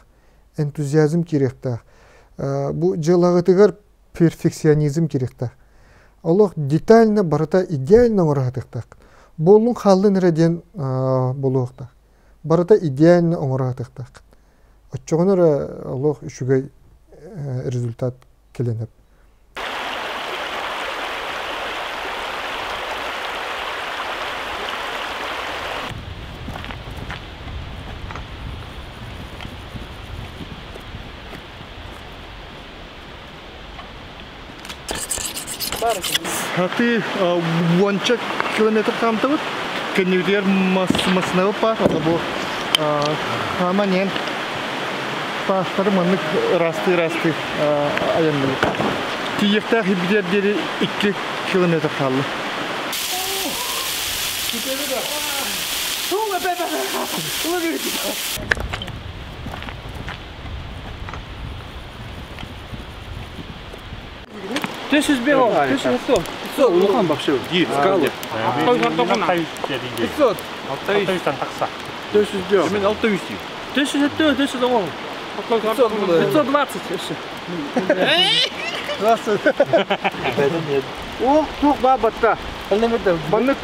энтузиазм киириэхтээх. Бу дьыалаҕытыгар перфекционизм киириэхтээх. Олох детально барыта идеально оҥоро сатыахтаах. Буоллун хааллын эрэ диэн буолуохтаах. Барыта идеально оҥоро сатыахтаах. Оччоҕуна эрэ олох үчүгэй результат кэлэн сөп. Хаты уонча километр хаамтыбыт. Кэннибитигэр массыынабыт баар. Ата бу хааман иһэн таастары маннык ыраастыы-ыраастыы айанныбыт. Тиийиэхтээх ирбитигэр диэри 2 километр хаалла. Төсүз бе төсүз сто. Улахан вообще Диир, скалы. 500. 600 тахса. Төсүз бе. Мен 600 дейм. Төсүз өттө, төсүз оңол. 520 өссө. Ол туох баа батта. Маннык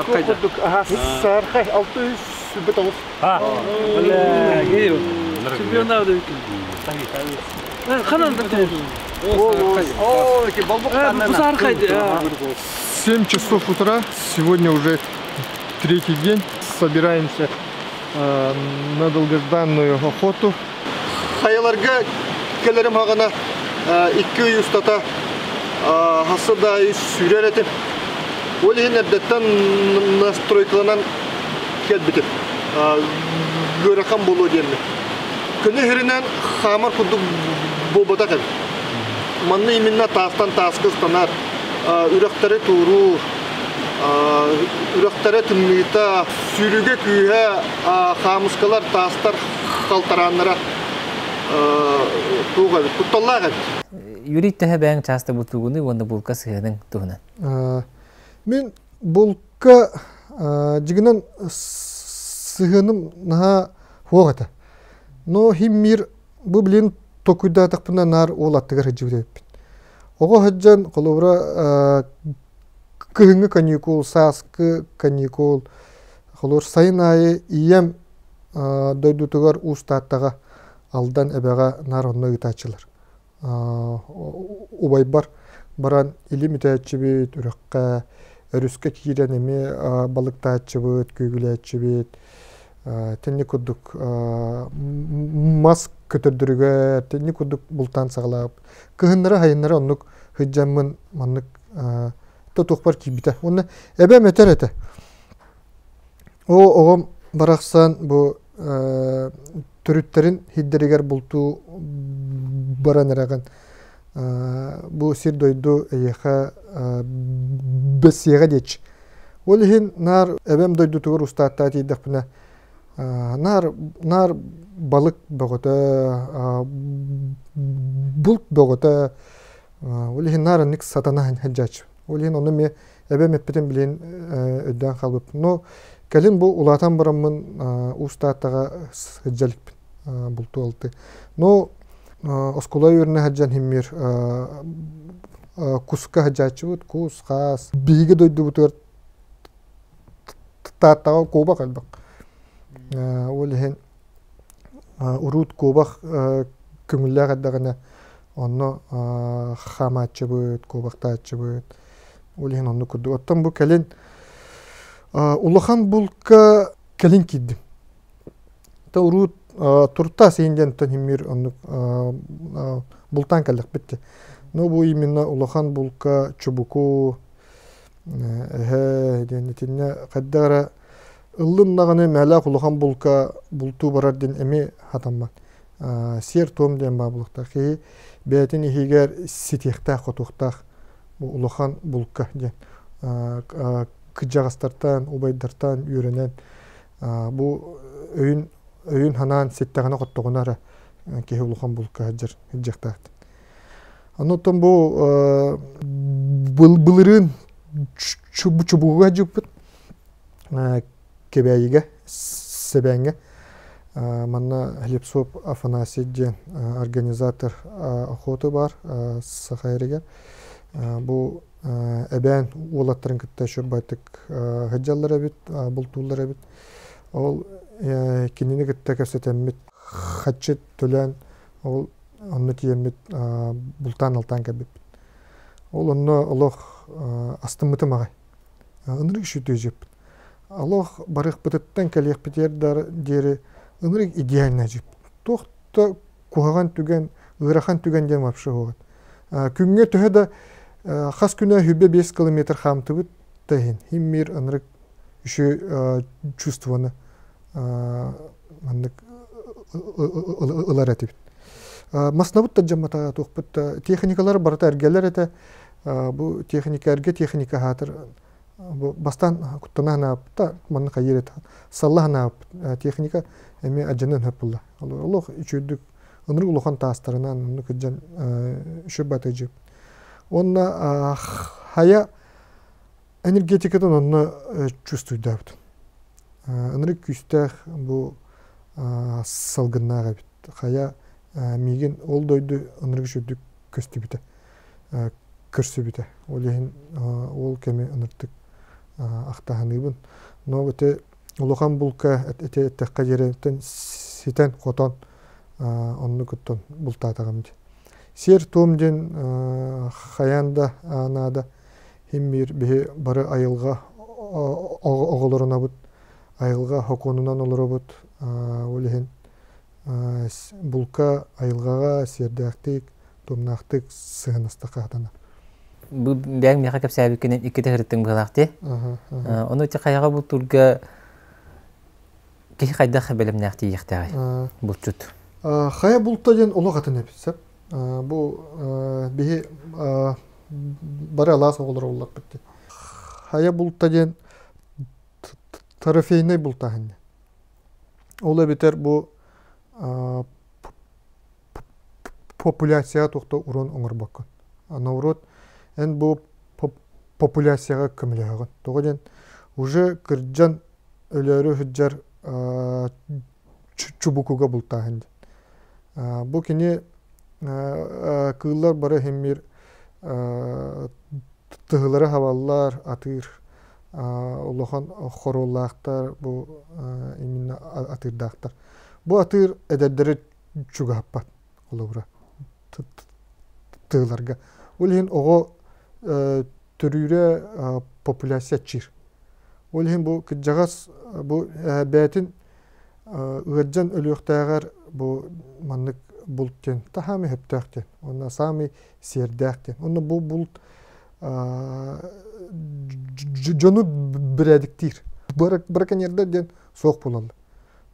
курдук саархай 609. Чемпионат Ханан 7 часов утра, сегодня уже третий день, собираемся на долгожданную охоту. Хайаларга кэлэрим хаҕана икки ый устата хасса да сүүрэр этим. Ол иһин эрдэттэн настройкаланан кэлбитим. Ыарахан буолуо диэммин. Көнө иһэринэн хаамар курдук буолбатах эбит. Манна именно таастан тааска ыстанар, үрэхтэри туоруур, үрэхтэрэ тымныыта, сүүрүүгэ күүһэ, хаамыскалар, таастар халтарааннара туох эбит, кутталлаах эбит. Юрий төһө бэйэҥ чааста бултуугунуй уонна булка сыһыаныҥ туһунан? Мин булка дьигинэн сыһыаным наһаа суох этэ. Но химмир бу билин Токуйдаатахпына наар уол аттыгар сылдьыбыт эбиппин. Оҕо сылдьан, холобура, кыһыҥҥы каникул, сааскы каникул, холобур, сайын аайы ийэм дойдутугар Уус Тааттаҕа Алдан эбэҕэ наар онно ыытааччылар. Убайбар баран илим үтээччибит, үрэххэ, өрүскэ киирэн эмиэ балыктааччыбыт, күөгүлээччибит. Тинни курдук мас көтөрдөрүгэр тинни курдук бултаан саҕалаабыт. Кыһыннары хайыннары оннук сылдьаммын маннык тотуохпар киирбитэ. Уонна эбэм этэр этэ. О оҕом барахсан бу төрүттэрин сирдэригэр бултуу баран эрэҕин. Бу сир-дойду эйиэхэ бэссиэҕэ диэччи. Ол иһин наар эбэм дойдутугар устааттаа тиийдэхпинэ наар наар балык бөҕөтө, булт бөҕөтө, ол иһин наар инник сатана сылдьааччы. Ол иһин ону эмиэ эбэм эппитин билин өйдөөн хаалбыппын. Но кэлин бу улаатан бараммын Уус Тааттаҕа сылдьа иликпин бултуу алты. Но оскуола үөрэнэ сылдьан иһиммир куска сылдьааччыбыт, кус, хаас. Биһиги дойдубутугар Тааттаҕа куобах элбэх. Ол иһин уруут куобах көҥүллээх эрдэҕинэ онно хаамааччыбыт, куобахтааччыбыт. Ол иһин оннук курдук. Оттон бу кэлин улахан булка кэлин киирдим. Та уруут турта сиин диэн химмир оннук бултаан кэллэхпит. Но бу именно улахан булка чубуку эһэ диэн итиннэ хайдах эрэ ыллым даҕаны мээлээх улахан булка бултуу барар диэн эмиэ хатаммат. Сиэр-туом диэн баар буолуохтаах. Киһи бэйэтин иһигэр ситиэхтээх-хотуохтаах бу улахан булка диэн кырдьаҕастартан, убайдартан үөрэнэн бу өйүн өйүн санаан ситтэҕинэ-хоттоҕуна эрэ киһи улахан булка сылдьар сылдьыахтаах. Онтон бу былырыын чубугуга дьыппыт Кэбээйигэ, Сэбээҥҥэ манна Хлебцов Афанасий диэн организатор охоты баар Саха эригэр. Бу эбээн уолаттарын кытта шөббайтык сылдьаллар эбит, бултууллар эбит. Ол кинини кытта кэпсэтэммит хаччы төлөөн ол онно тиийэммит бултаан-алтаан кэлбиппит. Ол онно олох астыммытым аҕай. Ынырык сүтүөдьүппүт. Олох барыахпытыттан кэлиэхпитигэр диэри ынырык идеальнай дьиппит. Туох да куһаҕан түгэн, ыарахан түгэн диэн вообще суоҕа. Күҥҥэ төһө да хас күнэ 25 километр хаамтыбыт да иһин, хим-мир ынырык үчүгэй чувствоны маннык ылар этибит. Маснабыт да дьаммата туохпут да техникалар барыта эргэлэр этэ. Бу техника эргэ техника хаатыр бу бастаан куттана санаабыт манна хайыр этэ салла санаабыт техника эмиэ адьанан хөп булла. Олох үчүгдүк ынырык улахан таастарынан оннук кыдьан үчү батыжып. Онна хая энергетикатын онно чувствуйдаабыт. Ынырык күүстээх бу салгыннаах эбит. Хайа миигин ол дойду ынырык үчүгдүк көстүбүтэ, көрсүбүтэ. Ол иһин ол кэми ыныртык ахтаһаныыбын. Но ити улахан булка ити эттэххэ диэриттэн ситэн-хотон оннук оттон бултаатаҕым дии. Сиэр-туом диэн хайаан да наада. Химмиир биһи бары айылҕа оҕолорунабыт, айылҕа сокуонунан олоробут. Ол иһин булка айылҕаҕа сиэрдээхтик, туомнаахтык сыһыаннастахха сатанар. Бу бэйэҥ миэхэ кэпсээбиккинэн иккитэ сырыттыҥ быһыылаах дии. Ону ити хайаҕа бултуурга киһи хайдах бэлэмнээх тиийиэхтээҕий булчут? Хайа булта диэн олох атын эбит сөп. Бу биһи бары алаас оҕолоро буоллахпыт дии. Хайа булта диэн трофейнай бултааһын. Ол эбэтэр бу популяцияҕа туохта урон оҥорбоккун. Наоборот, эн бу популяцияҕа көмөлөһөҕүн. Тоҕо диэн уже кырдьан өлөөрү сылдьар чубукуга бултааһын диэн. Бу кини Кыыллар бары иһиммир тыһылары хабаллар, атыыр улахан хоруоллаахтар, бу именно атыырдаахтар. Бу атыыр эдэрдэри чугаһаппат холобура тыыларга. Ол иһин оҕо төрүүрэ популяция аччыыр. Ол иһин бу кырдьаҕас бу бэйэтин ыалдьан өлүөхтээҕэр бу маннык булт диэн таһаамай сөптөөх диэн уонна саамай сиэрдээх диэн. Онно бу булт дьону бэрээдэктиир. Браконьердар диэн суох буолаллар.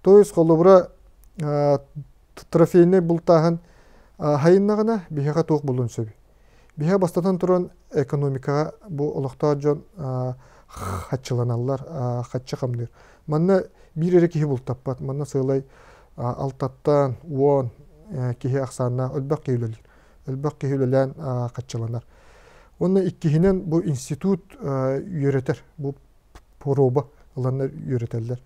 То есть холобура трофейнай бултааһын хайыннаҕына биһиэхэ туох буолуон сөбүй? Биһиэхэ бастатан туран экономикаҕа бу олохтоох дьон хаччыланаллар, хаччы хамныыр. Манна биир эрэ киһи бултаппат. Манна сыалай алтаттан 10 киһи ахсааннаах элбэх киһи үлэлиир. Элбэх киһи үлэлээн хаччыланар. Уонна иккиһинэн бу институт үөрэтэр, бу проба ыланнар үөрэтэллэр.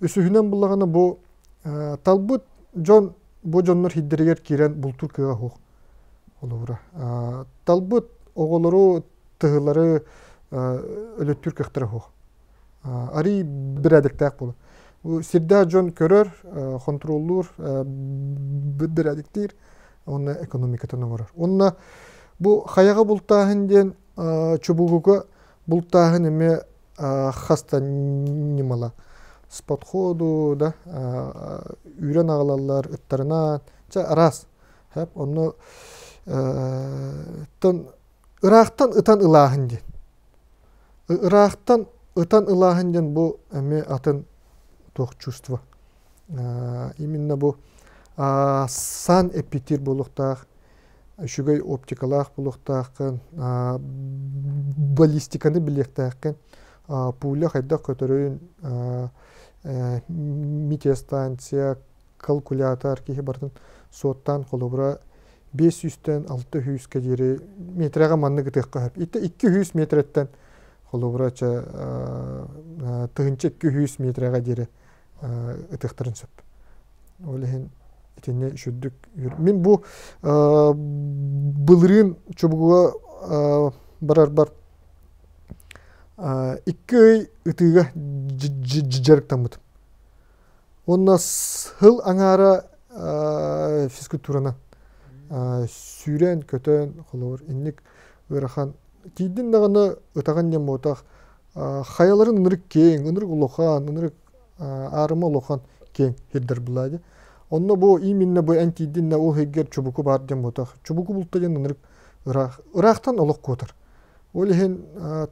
Үсүһүнэн буллаҕына бу талбыт дьон бу дьоннор хиддэригэр киирэн бултуур кыаҕа суох. Холобура, талбыт оҕолору, тыһылары өлөттүүр кыахтара суох. Арый бэрээдэктээх буолар. Сирдээх дьон көрөр, хонтуруоллуур, бэрээдэктиир уонна экономикатын оҥорор. Уонна бу хайаҕа бултааһын диэн чубугуга бултааһын эмиэ хаста ньымала. С подходу да үүрэн аҕалаллар, ыттарынан, чэ араас. Онно ыраахтан ытан ылааһын диэн. Ыраахтан ытан ылааһын диэн бу эмиэ атын туох чувство. Именно бу сан эпитир буолуохтаах, үчүгэй оптикалаах буолуохтааххын, баллистиканы билиэхтээххин, пуля хайдах көтөрүн, метеостанция, калькулятор киһи барытын суоттаан холобура 500-тэн 600-ка диэри метрэҕэ маннык ытыахха сөп. Итэ 200 метрэттэн холобура чэ 1200 метрэҕэ диэри ытыахтарын сөп. Ол иһин итиннэ үчүгдүк Мин бу былырыын чубугуга барарбар икки ый ытыыга дьарыктаммытым. Уонна сыл аҥаара физкультуранан сүүрэн-көтөн, холобур, инник ыарахан. Тиийдин даҕаны ытаҕын диэн буотах, хайаларын ынырык киэҥ, ынырык улахан, ынырык аарыма улахан киэҥ сирдэр булаа Онно бу именно бу эн тиийдин да ол иһигэр чубуку баар диэн буотах. Чубуку булта диэн ынырык ыраах. Ыраахтан олох куотар. Ол иһин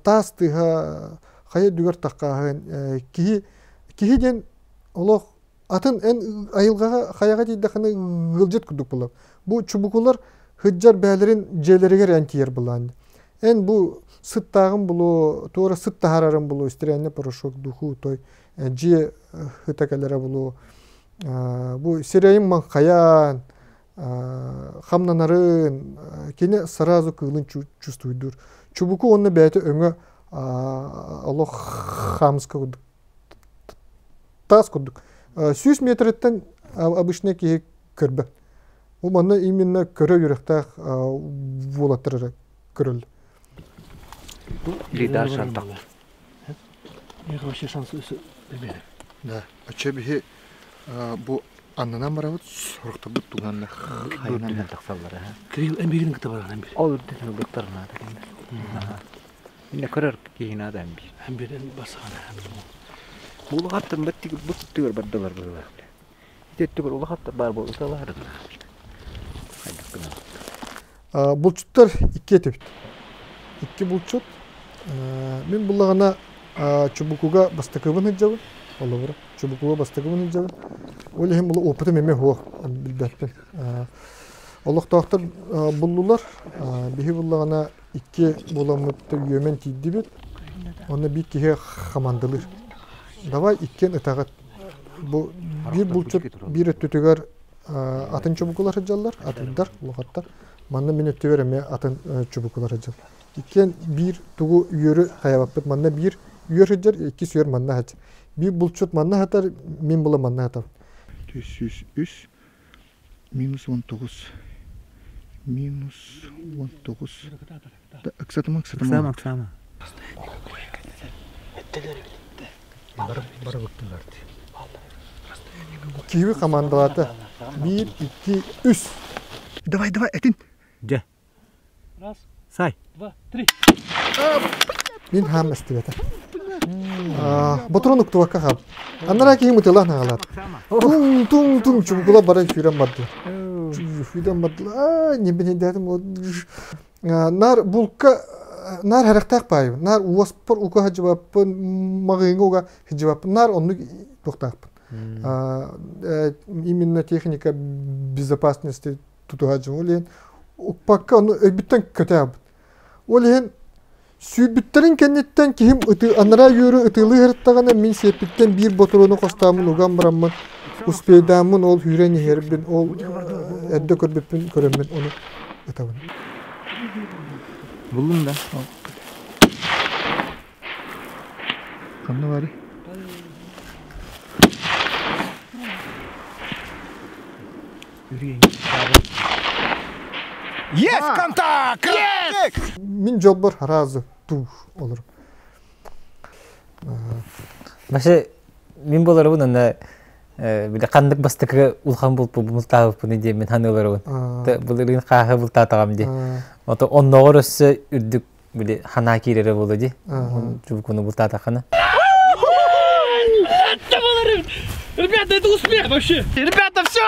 таас тыаһа хайа үрдүгэр таххааһын киһи Киһи диэн олох атын эн айылҕаҕа хайаҕа тиийдэххинэ ыалдьыт курдук буолар. Бу чубукулар сылдьар бэйэлэрин дьиэлэригэр эн тиийэр былаан. Эн бу сыттааҕын булуо, туора сыт таһаарарын булуо, стиральный порошок, духу, той дьиэ ыта кэлэрэ булуо. Бу сирэйин маҥхайан, хамнанарын, кини сразу кыылын чувствуйдуур. Чубуку уонна бэйэтэ өҥө олох хаамыска курдук таас курдук. 100 метреттен обычный киһи көрбөт. Бу манна именно көрө үөрэхтээх буолаттар эрэ көрөллөр. Лидар шантак. Вообще шанс Да. Оччо биһи бу аннынан барабыт, сорохторбут туганна. Хайынан тахсаллар. Кирилл эмбигин кытта баран эмбир. Ол үрдүн ылбыттар наада кинилэр. Инне көрөр киһи наада эмбир. Эмбирен басаана. Улахаттан баттигир буттугар бардылар быһылаах. Ити өттүгэр улахаттар баар буолуталар. Хайдах гына. Булчуттар икки этибит. Икки булчут. Мин буллаҕына чубукуга бастакыбын сылдьабын. Холобура, чубукуга бастакыбын сылдьабын. Ол иһин бу опытым эмиэ суох билбэппин. Олохтоохтор буллулар. Биһи буллаҕына икки буоламмыт үөмэн тиийдибит. Онно биир киһи хамандалыыр. Давай иккиэн ытаҕыт. Бу биир булчут биир өттүтүгэр атын чубукулар сылдьаллар, атырдар, улахаттар. Манна мин өттүбэр эмиэ атын чубукулар сылдьаллар. Иккиэн биир тугу үөрү хайабаппыт. Манна биир үөр сылдьар, иккис үөр манна сылдьар. Биир булчут манна сытар, мин була манна сытабын. 303 минус 19. Минус 19. Ыксатыма, ыксатыма. Ыксаама, ыксаама. Киви командалата. Биир, икки, үс. Давай, давай, этин. Дьэ. Раз, Сай. два, три. Мин хаам эстибэтэ. Ботурун уктубакка хаал. Анараа киһи мытылаан хаалаат. Туҥ туҥ туҥ чубукула баран сүүрэн бардылар. Сүүрэн бардылар. Небенедэтим Нар булка нар харахтаах баайбын. Нар уоспар ука хадьыбаппын, маҕыыҥа уга хадьыбаппын. Нар оннук туохтаахпын. Именно техника безопасности тутуһааччым. Ол иһин укпакка ону өйбүттэн көтөөбүт. Ол иһин сүүрбүттэрин кэнниттэн киһим ыты анараа үөрү ытыалыы сырыттаҕына мин сиэппиттэн биир ботуруону хостооммун уган бараммын успейдааммын ол сүүрэн иһэрбин ол эрдэ көрбүппүн көрөммүн ону ытабын. Буллум да. Ханна бары? Есть контакт! Yes! Мин дьолбор сразу туу олору. Вообще, мин боларыбын ана бile ханнык бастакы улахан бултаабыппын диэн мин ханыыларыбын. Былырыын хааһы бултаатаҕам дии. Ото онноҕор өссө үрдүк били ханаа киирэрэ буолуо дии. Чубукуну бултаатаххына. Ребята, это успех вообще! Ребята, все!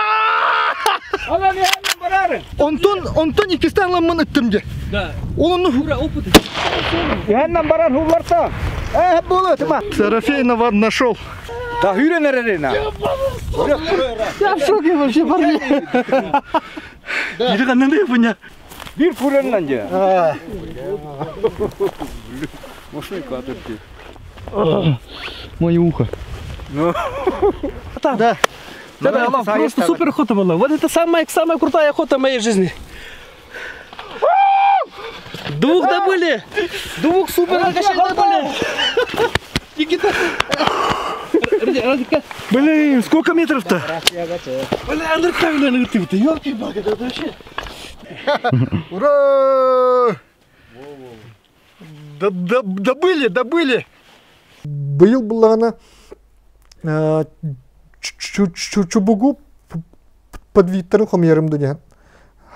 Онтон, онтон иккистен ламмын ыттым де. Да. Ол онну Ура, опыт. Яһаннан баран хулларта. Э, болу, тыма. Трофейного нашел. Да хүрен эрерина. Я в шоке вообще, парни. Бир куреннан же. Мощный кадр ти. Мое ухо. Да. Да, просто супер охота была. Вот это самая, самая крутая охота в моей жизни. Двух добыли! Двух супер алкашей добыли! Никита! Блин, сколько метров-то? Бля, Андрей, ты, ёлки-палки, это вообще... Ура! Добыли, добыли! Быйыл буллаҕына чубугу подвидтарын хомуйарым диэн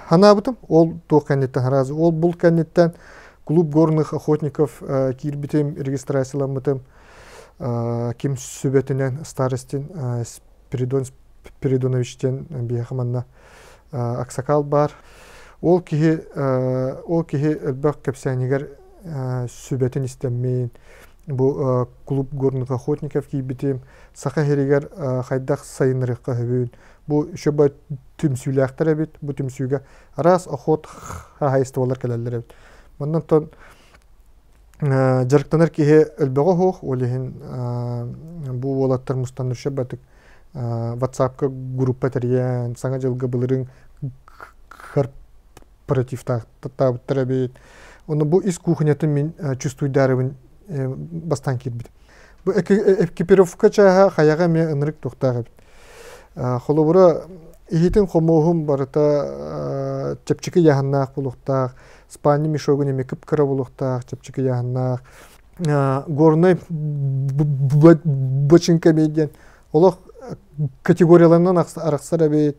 ханаабытым. Ол туох кэнниттэн сразу. Ол бул кэнниттэн клуб горных охотников киирбитим, регистрацияламмытым. Ким сүбэтинэн старостин Спиридон Спиридоновичтен биһиэхэ манна аксакал баар. Ол киһи ол киһи элбэх кэпсээнигэр сүбэтин истэммин, бу клуб горных охотников киирбитим, Саха сиригэр хайдах сайыннарыахха сөбүн, бу еще түмсүүлээхтэр эбит, бу түмсүүгэ араас охот хаһаайыстыбалар кэлэллэр эбит. Манна оттон дьарыктанар киһи өлбөҕө суох, ол иһин бу уолаттар мустан өссө батык WhatsApp-ка группа тэрийэн, Саҥа дьылга былырыын корпоративтаабыттар эбит. Ону бу ис кухнятын мин чувствуйдарыбын бастаан киирбитим. Бу экипировка чааһа хайаҕа эмиэ ынырык туохтаах эбит. Холобура, иһитин хомуоһун барыта чэпчэки ыйааһыннаах буолуохтаах, спальный мешогун эмиэ кып-кыра буолуохтаах, чэпчэки ыйааһыннаах. Горнай бачыҥка эмиэ диэн олох категорияларынан арахсар эбит.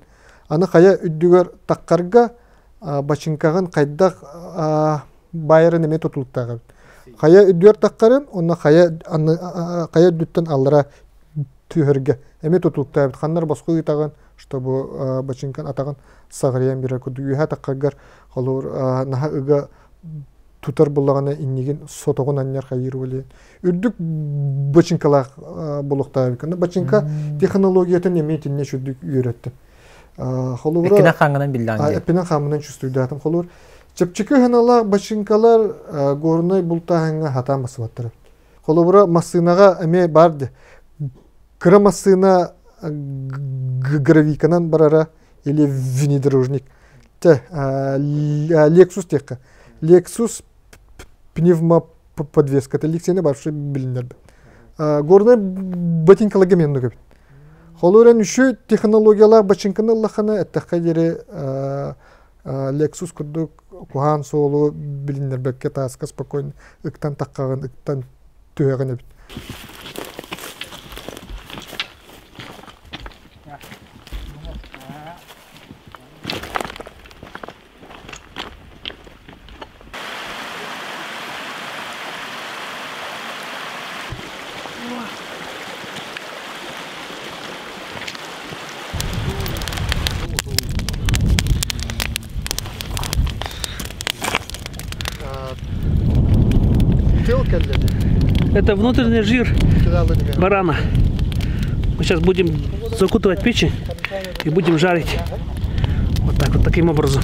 Аны хайа үрдүгэр таххарга бачыҥкаҕын хайдах баайарын эмиэ тутулуктаах эбит. Хайа үрдүгэр таххарын, онно хайа хайа үрдүттэн аллара түһэргэ эмиэ тутулуктаах эбит. Ханнар босхо ыытаҕын, чтобы бачыҥкан атаҕын саҕарыйан биэрэр курдук үөһэ таххаргар холуур наһаа ыга тутар буллаҕына иннигин сотоҕун анньар хайыыр буолуо. Үрдүк бачыҥкалаах буолуохтаах эбит. Бачыҥка технологиятын эмиэ итиннэ үчүгдүк үөрэттим. Холобура Эккинэн хаҥынан биллэҕин дии. Эппинэн хаамынан чувствуйдаатым. Холобур, чэпчэки ыһыналаах бачыҥкалар горнай бултааһыҥҥа хатаан бассыбаттар. Холобура, массыынаҕа эмиэ баар дии. Кыра массыына гравиканан барара или внедорожник. Те, Lexus диэххэ. Lexus пневмоподвеската ликсиэни баршы билиннэрбит. Горнай ботинкаларга мен эбит. Холууран үчү технологиялаах бачыҥканы ыллаххына эттэххэ диэри Lexus курдук куһаан суолу билиннэрбэккэ тааска спокойно ыктан таххаҕын, ыктан түһэҕин эбит. Это внутренний жир барана. Мы сейчас будем закутывать печень и будем жарить. Вот так вот, таким образом.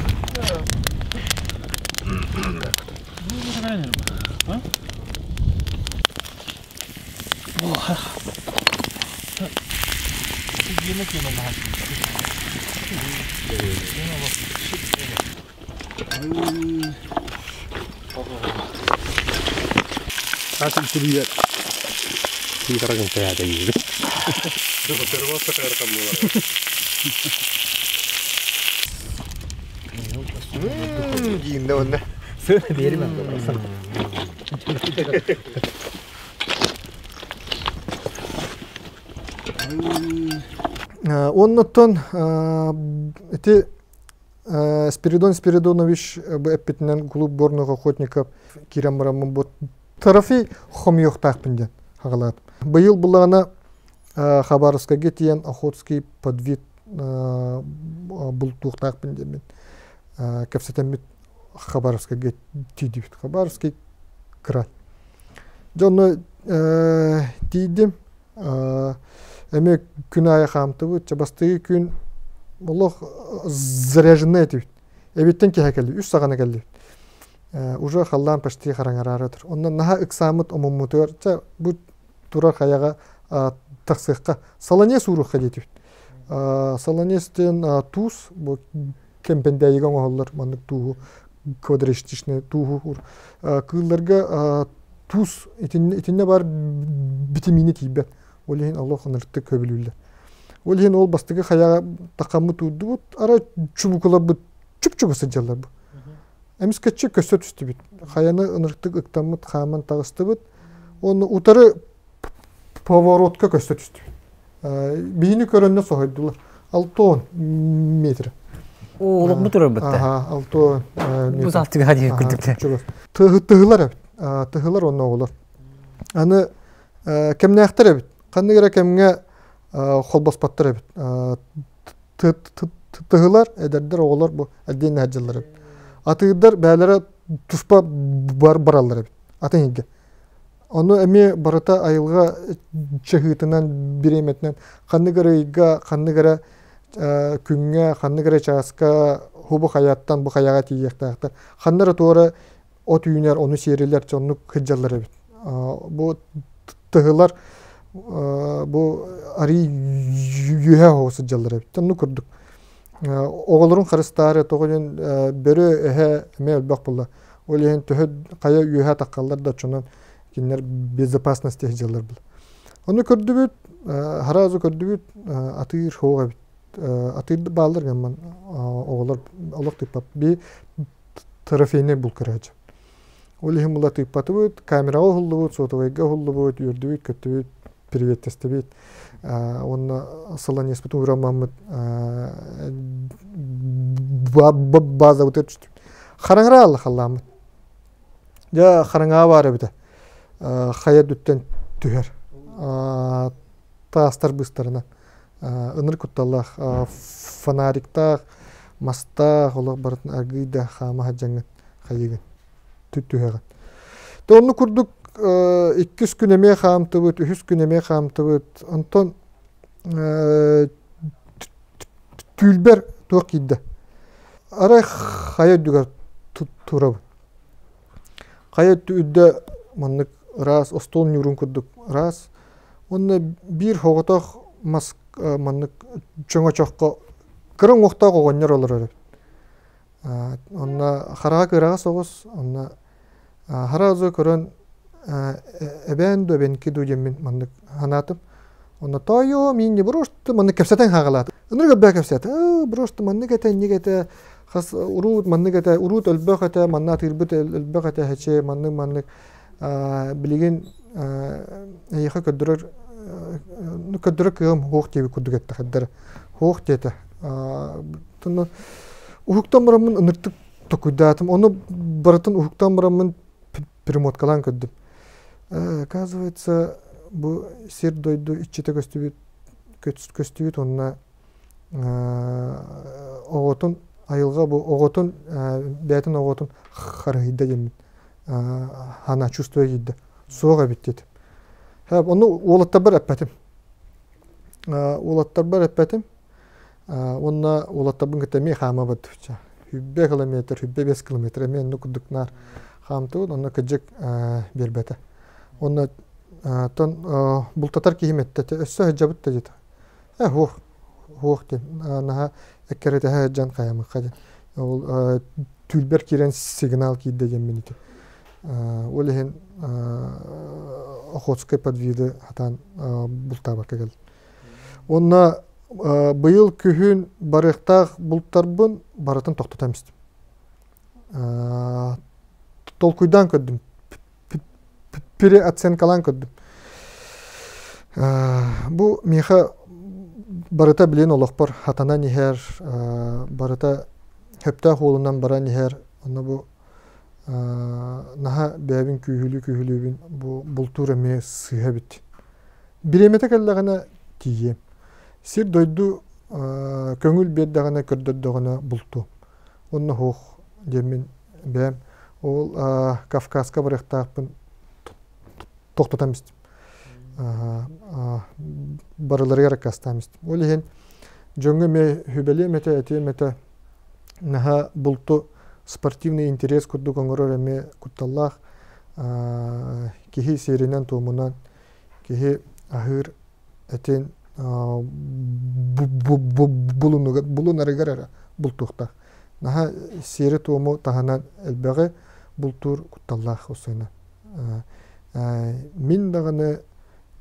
Оннуттан ити Спиридон Спиридонович бу эппитинэн клуб горных охотников киирэн бараммын бу трофей хомуйуохтаахпын диэн хаҕалаатым. Быйыл буллаҕына Хабаровскайга тиийэн Охотский подвид бултуохтаахпын диэммин кэпсэтэммит Хабаровскайга тиийдибит. Хабаровский край. Дьэ онно тиийдим. Эмиэ күн аайы хаамтыбыт. Чэ бастакы күн олох заряженный этибит. Эбиттэн киһи кэлли, үс саҕана кэллибит. Уже халлаан почти хараҥараары турар. Онно наһаа ыксааммыт омуммутугар, чэ бу турар хайаҕа тахсыахха солонец ууруохха диэтибит. Солонец диэн туус бу Кэмпэндээйигэ оҥоһуллар маннык тууһу квадратичный тууһу кыылларга туус итиннэ баар битимиини тиийбэт. Ол иһин олох ынырыктык көбүлүүллэр. Ол иһин ол бастакы хайаҕа тахаммыт уурдубут, арай чубукуларбыт чуп-чугас сылдьаллар бу. Эмискэччи көстө түстүбүт. Хайаны ынырыктык ыктаммыт, хааман таҕыстыбыт. Уонна утары поворотка көстө түстүбүт. Биһини көрөннө соһуйдулар. 6 метр. Олох турар бытта. Аха, 6 метр. Бу салтыга диэн күрдүктэ. Тыһылар эбит. Тыһылар онно оҕолор. Аны кэмнээхтэр эбит. Ханнык эрэ кэмҥэ холбоспоттор эбит. Тыһылар, эдэрдэр оҕолор бу отдельно сылдьаллар эбит. Атыырдар бээлэрэ туспа бараллар эбит. Атын иһиргэ. Ону эмиэ барыта айылҕа чаһыытынан, бириэмэтинэн ханнык эрэ ыйга, ханнык эрэ күҥҥэ, ханнык эрэ чааска хубу хайаттан бу хайаҕа тиийиэхтээхтэр. Ханна эрэ туора от үүнэр, ону сиэрилэр, оннук сылдьаллар эбит. Бу тыһылар бу арый үөһэ оһо сылдьаллар эбит. Оннук курдук. Оҕолорун харыстаары тоҕо диэн бөрө эһэ эмиэ элбэх буолла. Ол иһин төһө хайа үөһэ таххаллар да оччонон кинилэр безопасности сылдьаллар була. Ону көрдүбүт, харазы көрдүбүт, атыыр хоох эбит. Атыыр бааллар гамман оҕолор олох тыыппат. Би трофейный бул көрөөчү. Ол иһин була тыыппатыбыт, камераҕа уһуллубут, сотовайга уһуллубут, үөрдүбүт, көттүбүт, приветтэстибит. Уонна сыланеспытын ураммаммыт базабытыгар түстүбүт. Хараҥара алла халлааммыт. Дьэ хараҥаҕа баар эбитэ. Хайа дүттэн түһэр. Таастар быыстарынан. Ыныр кутталлаах фонариктаах, мастаах олох барытын аргыый да хаама сылдьаҥҥын хайыгын түһэҕин. Тэ оннук курдук иккис күн эмиэ хаамтыбыт, үһүс күн эмиэ хаамтыбыт. Онтон түүлбэр туох киирдэ? Арай хайа үрдүгэр турабын. Хайа үрдэ маннык ыраас, остуол ньуурун курдук ыраас. Уонна биир соҕотох мас маннык чөҥөчөххө кыра уҥуохтаах оҕонньор олорор эбит. Онно хараҕа кыараҕа соҕус, онно хараҕа көрөн эбээн дуу, эбэнки дуу диэммин маннык санаатым. Онно тоойуом, иинньи просто маннык кэпсэтэн хаалаатым. Ынырык элбэх кэпсээтэ. Просто маннык этэ, инник этэ. Хас уруут маннык этэ, уруут өлбөх этэ, манна атыырбыт өлбөх этэ, хэчэ, маннык маннык билигин эйиэхэ көрдөрөр көрдөрөр кыаҕым суох диэбит курдук эттэхэрдэр суох диэтэ. Уһуктан бараммын ыныртык токуйдаатым. Ону барытын уһуктан бараммын перемоткалаан көрдүм. Оказывается, бу сир дойду иччитэ көстүбүт көстүбүт уонна оҕотун айылҕа бу оҕотун бэйэтин оҕотун харыһыйда диэммин хана чувствуя киирдэ суох эбит диэтим. Ону уолаттарбар эппэтим. Уолаттарбар эппэтим. Уонна уолаттарбын кытта эмиэ хаамабыт. Хүббэ километр, хүббэ 5 километр эмиэ оннук курдук наар хаамтыбыт. Онно кыдьык биэрбэтэ. Онно тон бултатар киһим эттэ, өссө сылдьабыт да диэтэ. Э, хуох, хуох диэн. Наһаа эккирэтиһэ сылдьан хайамыкка диэн. Ол түүлбэр киирэн сигнал киирдэ диэммин ити. Ол иһин Охотскай подвиды хатаан бултаабакка кэллим. Уонна быйыл күһүн барыахтаах бултарбын барытын тохтотон истим. Толкуйдаан көрдүм. Переоценкалаан көрдүм. Бу миэхэ барыта билин олохпор хатанан иһэр, барыта сөптөөх уолунан баран иһэр. Онно бу наһаа бэйэбин күүһүлүү-күүһүлүүбүн бу бултуур эмиэ сыыһа эбит. Бириэмэтэ кэллэҕинэ тиийиэм. Сир-дойду көҥүл биэрдэҕинэ, көрдөрдөҕүнэ бултуом. Онно суох диэммин бэйэм ол Кавказка барыахтаахпын тохтотон истим. Барыларыгар аккаастаан истим. Ол иһин дьоҥҥо эмиэ сүбэлиэм этэ, этиэм этэ наһаа булту спортивный интерес курдук оҥорор эмиэ кутталлаах. Киһи сиэринэн-туомунан киһи аһыыр этин булунарыгар эрэ бултуохтаах. Наһаа сиэри-туому таһынан элбэҕи бултуур кутталлаах усуна. Мин даҕаны,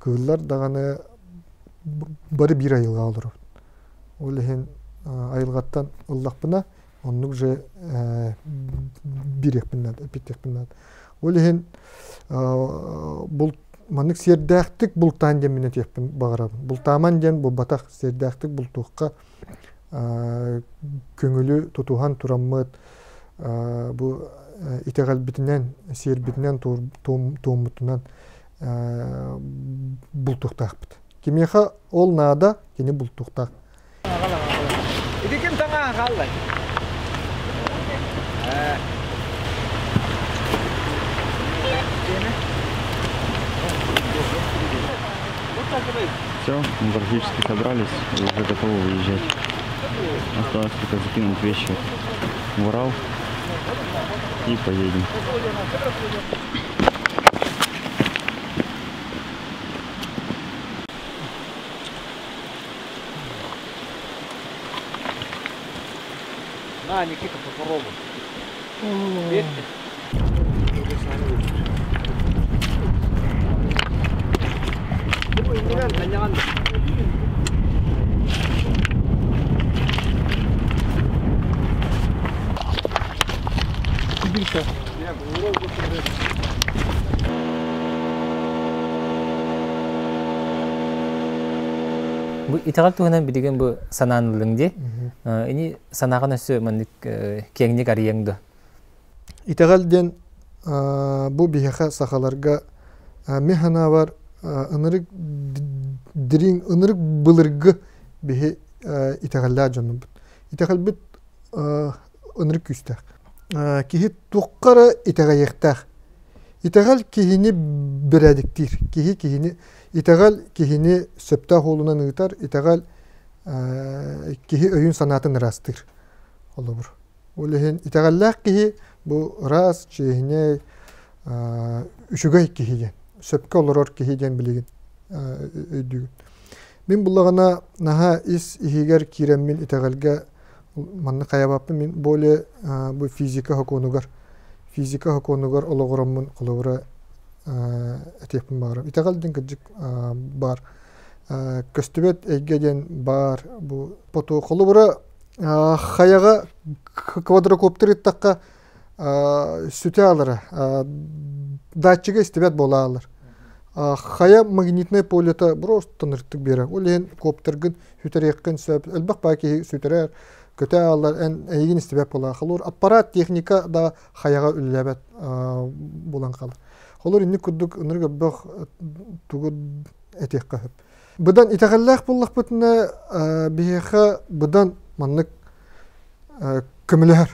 кыыллар даҕаны бары биир айылҕаҕа олоробут. Ол иһин айылҕаттан ыллахпына, оннук же биэриэхпин наада, эппиттиэхпин наада. Ол иһин булт маннык сиэрдээхтик бултаан диэн мин этиэхпин баҕарабын. Бултааман диэн буолбатах, сиэрдээхтик бултуохха көҥүлү тутуһан тураммыт бу итэҕэлбитинэн, сиэрбитинэн туоммутунан бултуохтаахпыт. Кимиэхэ ол наада, кини бултуохтаах. Ити ким таҥаһа хааллай? Все, мы практически собрались и уже готовы выезжать. Осталось только закинуть вещи в Урал и поедем. На, Никита, попробуй. Верьте. Бу итэҕэл туһунан билигин бу санаан ыллыҥ дии. Ини санааҕын өссө маннык киэҥник арыйыаҥ дуо? Итэҕэл диэн бу биһиэхэ сахаларга мин санаабар ынырык дириҥ ынырык былыргы биһи итэҕэллээх дьоннорбут. Итэҕэлбит ынырык күүстээх. Киһи туохха эрэ итэҕэйиэхтээх. Итэҕэл киһини бэрээдэктиир. Киһи киһини итэҕэл киһини сөптөөх уолунан ыытар, итэҕэл киһи өйүн-санаатын ыраастыыр. Холобур. Ол иһин итэҕэллээх киһи бу ыраас, чиэһинэй, үчүгэй киһи диэн, сөпкө олорор киһи диэн билигин өйдүүгүн. Мин буллаҕына наһаа ис иһигэр киирэммин итэҕэлгэ манна хайабаппын мин более бу физика сокуонугар физика сокуонугар олоҕураммын холобура этиэхпин баҕарабын. Итэҕэл диэн кырдьык баар. Көстүбэт эйгэ диэн баар. Бу поту холобура. Хайаҕа квадрокоптер ыттахха сүтэ алара, датчига истибэт буолаалар. Хайа магнитнай полета просто ныртык биэрэр. Ол иһин коптергын сүтэриэххин сөп. Элбэх баа киһи сүтэрэр, көтө аалар, эн эйигин истибэт буолаа. Холур аппарат, техника да хайаҕа үлэлээбэт буолан хаалар. Холор инник курдук ынырык элбэх тугу этиэххэ сөп. Быдан итэҕэллээх буоллахпытына, биһиэхэ быдан маннык көмөлөһөр.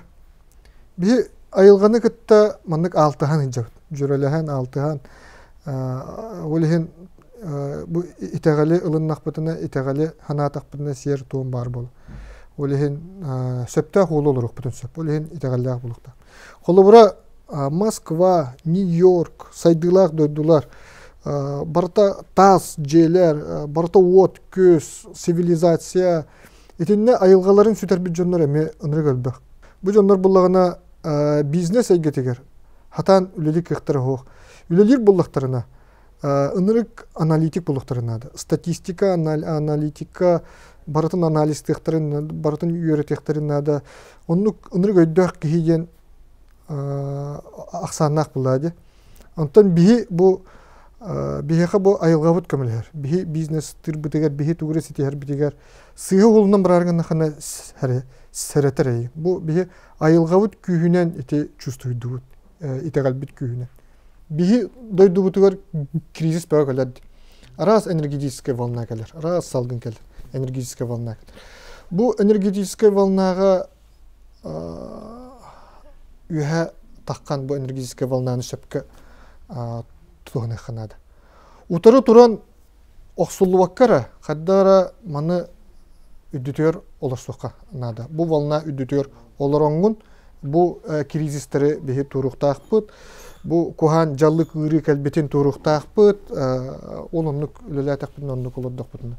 Биһи айылҕаны кытта маннык аалтыһан сылдьабыт. Дьүрэлэһэн, аалтыһан. Ол иһин бу итэҕэли ылыннахпытына, итэҕэли санаатахпытына сиэр-туом баар буолар. Ол иһин сөптөөх уолу олоруохпутун сөп. Ол иһин итэҕэллээх буолуохтаах. Холобура, Москва, Нью-Йорк, сайдыылаах дойдулар барыта таас дьиэлэр, барыта уот-күөс, цивилизация. Итиннэ айылҕаларын сүтэрбит дьоннор эмиэ ынырык элбэх. Бу дьоннор буллаҕына бизнес эйгэтигэр хатаан үлэлиир кыахтара суох. Үлэлиир буоллахтарына ынырык аналитик буолуохтарын наада. Статистика, аналитика барытын анализтыахтарын, барытын үөрэтиэхтэрин наада. Оннук ынырык өйдөөх киһи диэн ахсааннаах буоллаа дии. Онтон биһи бу биһиэхэ бу айылҕабыт көмөлөһөр. Биһи бизнес тырбытыгар, биһи тугу ситиһэрбитигэр сыыһа уолунан барар гыннахына сэрэтэр эйи. Бу биһи айылҕабыт күүһүнэн ити чувствуйдубут, итэҕэлбит күүһүнэн. Биһи дойдубутугар кризис бөҕө кэлэр. Араас энергетическая волна кэлэр, араас салгын кэлэр, энергетическая волна кэлэр. Бу энергетическая волнаҕа үөһэ таххан бу энергетическая волнаны сөпкө туһаныахха наада. Утары туран охсуллубакка эрэ, хайда эрэ маны үрдүтүгэр олорсуохха наада. Бу волна үрдүтүгэр олороҥҥун бу кризистэри биһи туруохтаахпыт, бу куһаан дьаллык ыарыы кэлбитин туруохтаахпыт, ол оннук үлэлээтэхпитинэ оннук олордохпутуна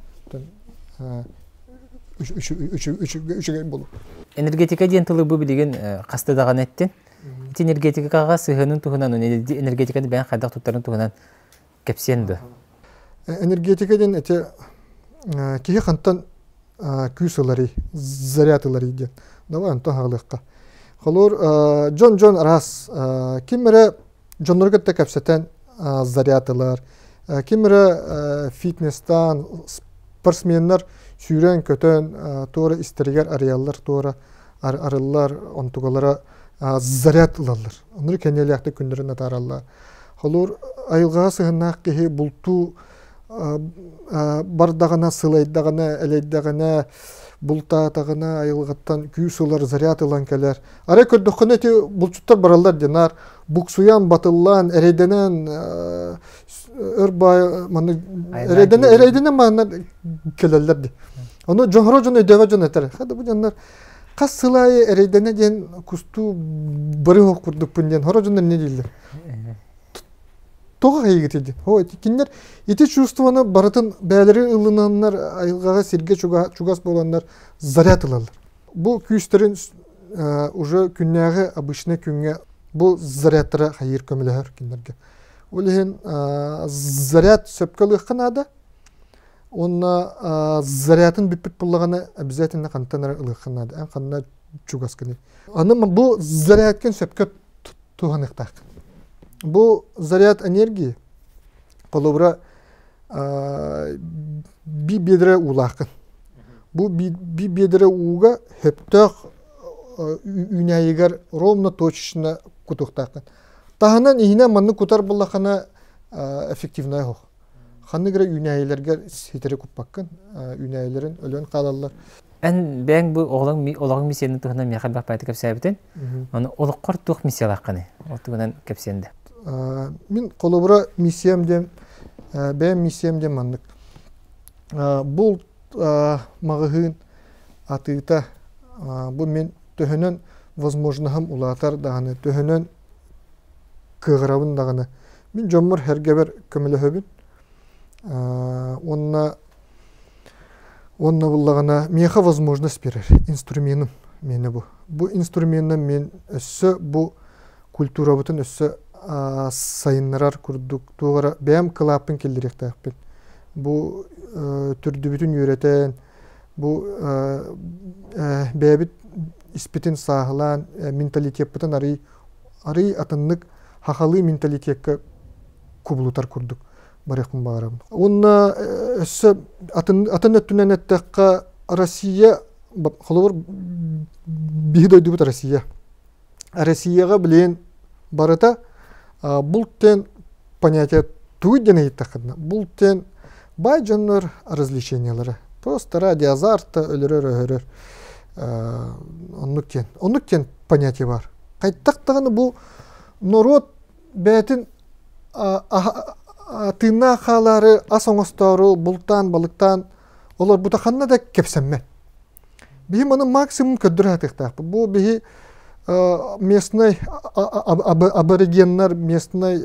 үчүгэй буолуо. Энергетика диэн тылы бу билигин хаста даҕаны эттин. Ити энергетикаҕа сыһыанын туһунан, энергетиканы бэйэҥ хайдах туттарын туһунан кэпсиэн дуо? Энергетика диэн ити киһи хантан күүс ыларый, заряд ыларый диэн. Давай онтон хаалыахха. Холуур дьон-дьон араас ким эрэ дьоннору кытта кэпсэтэн заряд ылар, ким эрэ фитнестан, спортсменнар сүүрэн-көтөн туора истэригэр арыйаллар, туора арыллар, онтугалара заряд ылаллар. Оннук кэнниэлээхтик күннэрин атаараллар. Холуур айылҕаҕа сыһыннаах киһи бултуу бардаҕына, сылайдаҕына, элэйдэҕинэ, бултаатаҕына айылҕаттан күүс ылар, заряд ылан кэлэр. Арай көрдөххүнэ ити булчуттар бараллар диэн наар буксуйан, батыллаан, эрэйдэнэн өр баай маннык эрэйдэнэ эрэйдэнэн манна кэлэллэр дии. Ону дьоһоро дьон өйдөөбөт дьон этэр. Хада бу дьоннор хас сыл аайы эрэйдэнэ диэн кустуу бары хоох курдукпун диэн хоро дьоннор не дииллэр. Тоҕо хайыгыт диэн. О, кинилэр ити чувствоны барытын бэйэлэри ылынаннар айылҕаҕа сиргэ чугас буоланнар заряд ылаллар. Бу күүстэрин уже күннээҕи обычный күҥҥэ бу зарядтара хайыыр көмөлөһөр кинилэргэ. Ол иһин заряд сөпкө ылыахха наада. Уонна зарядын бүппүт буоллаҕына обязательно хантан эрэ ылыахха наада. Эн ханна чугаскыный. Аны бу зарядкын сөпкө туһаныахтааххын. Бу заряд энергии холобура би биэдэрэ уулааххын. Бу би биэдэрэ ууга сөптөөх үүнээйигэр ровно точечно кутуохтааххын. Таһынан иһинэн маннык кутар буоллаххына эффективнай оһох. Ханнык эрэ үүнээйилэргэр ситэри куппаккын, үүнээйилэрин өлөн хаалаллар. Эн бэйэҥ бу оҕолоҥ олоҕуҥ миссиятын туһунан миэхэ элбэх баайты кэпсээбитин. Аны олоххор туох миссиялааххыный? Ол туһунан кэпсиэн да. Мин холобура миссиям диэн бэйэм миссиям диэн маннык. Бул маҕаһыын атыыта бу мин төһөнөн возможноһым улаатар даҕаны, төһөнөн кыаҕырабын даҕаны мин дьоммор сэргэбэр көмөлөһөбүн. Уонна уонна буллаҕына миэхэ возможность биэрэр инструменым миэнэ бу. Бу инструменынан мин өссө бу культурабытын өссө сайыннарар курдук туох эрэ бэйэм кылааппын киллэриэхтээхпин. Бу төрдүбүтүн үөрэтэн, бу бэйэбит испитин сааһылаан менталитеппытын арый арый атыннык хахалыы менталитекка кубулутар курдук барыахпын баҕарабын. Уонна өссө атын атын өттүнэн эттэххэ Россия холобур биһи дойдубут Россия. Россияҕа билигин барыта булт диэн понятие тугу диэн ыйыттаххына булт диэн баай дьоннор развлечениелара просто ради азарта өлөрөр-өһөрөр оннук диэн оннук диэн понятие бар. Хайдах даҕаны бу норуот бэйэтин тыыннаах хаалаары ас оҥостоору бултаан балыктаан олорбута ханна да кэпсэммэт. Биһи маны максимум көрдөрө сатыахтаахпыт. Бу биһи местный аборигеннар, местный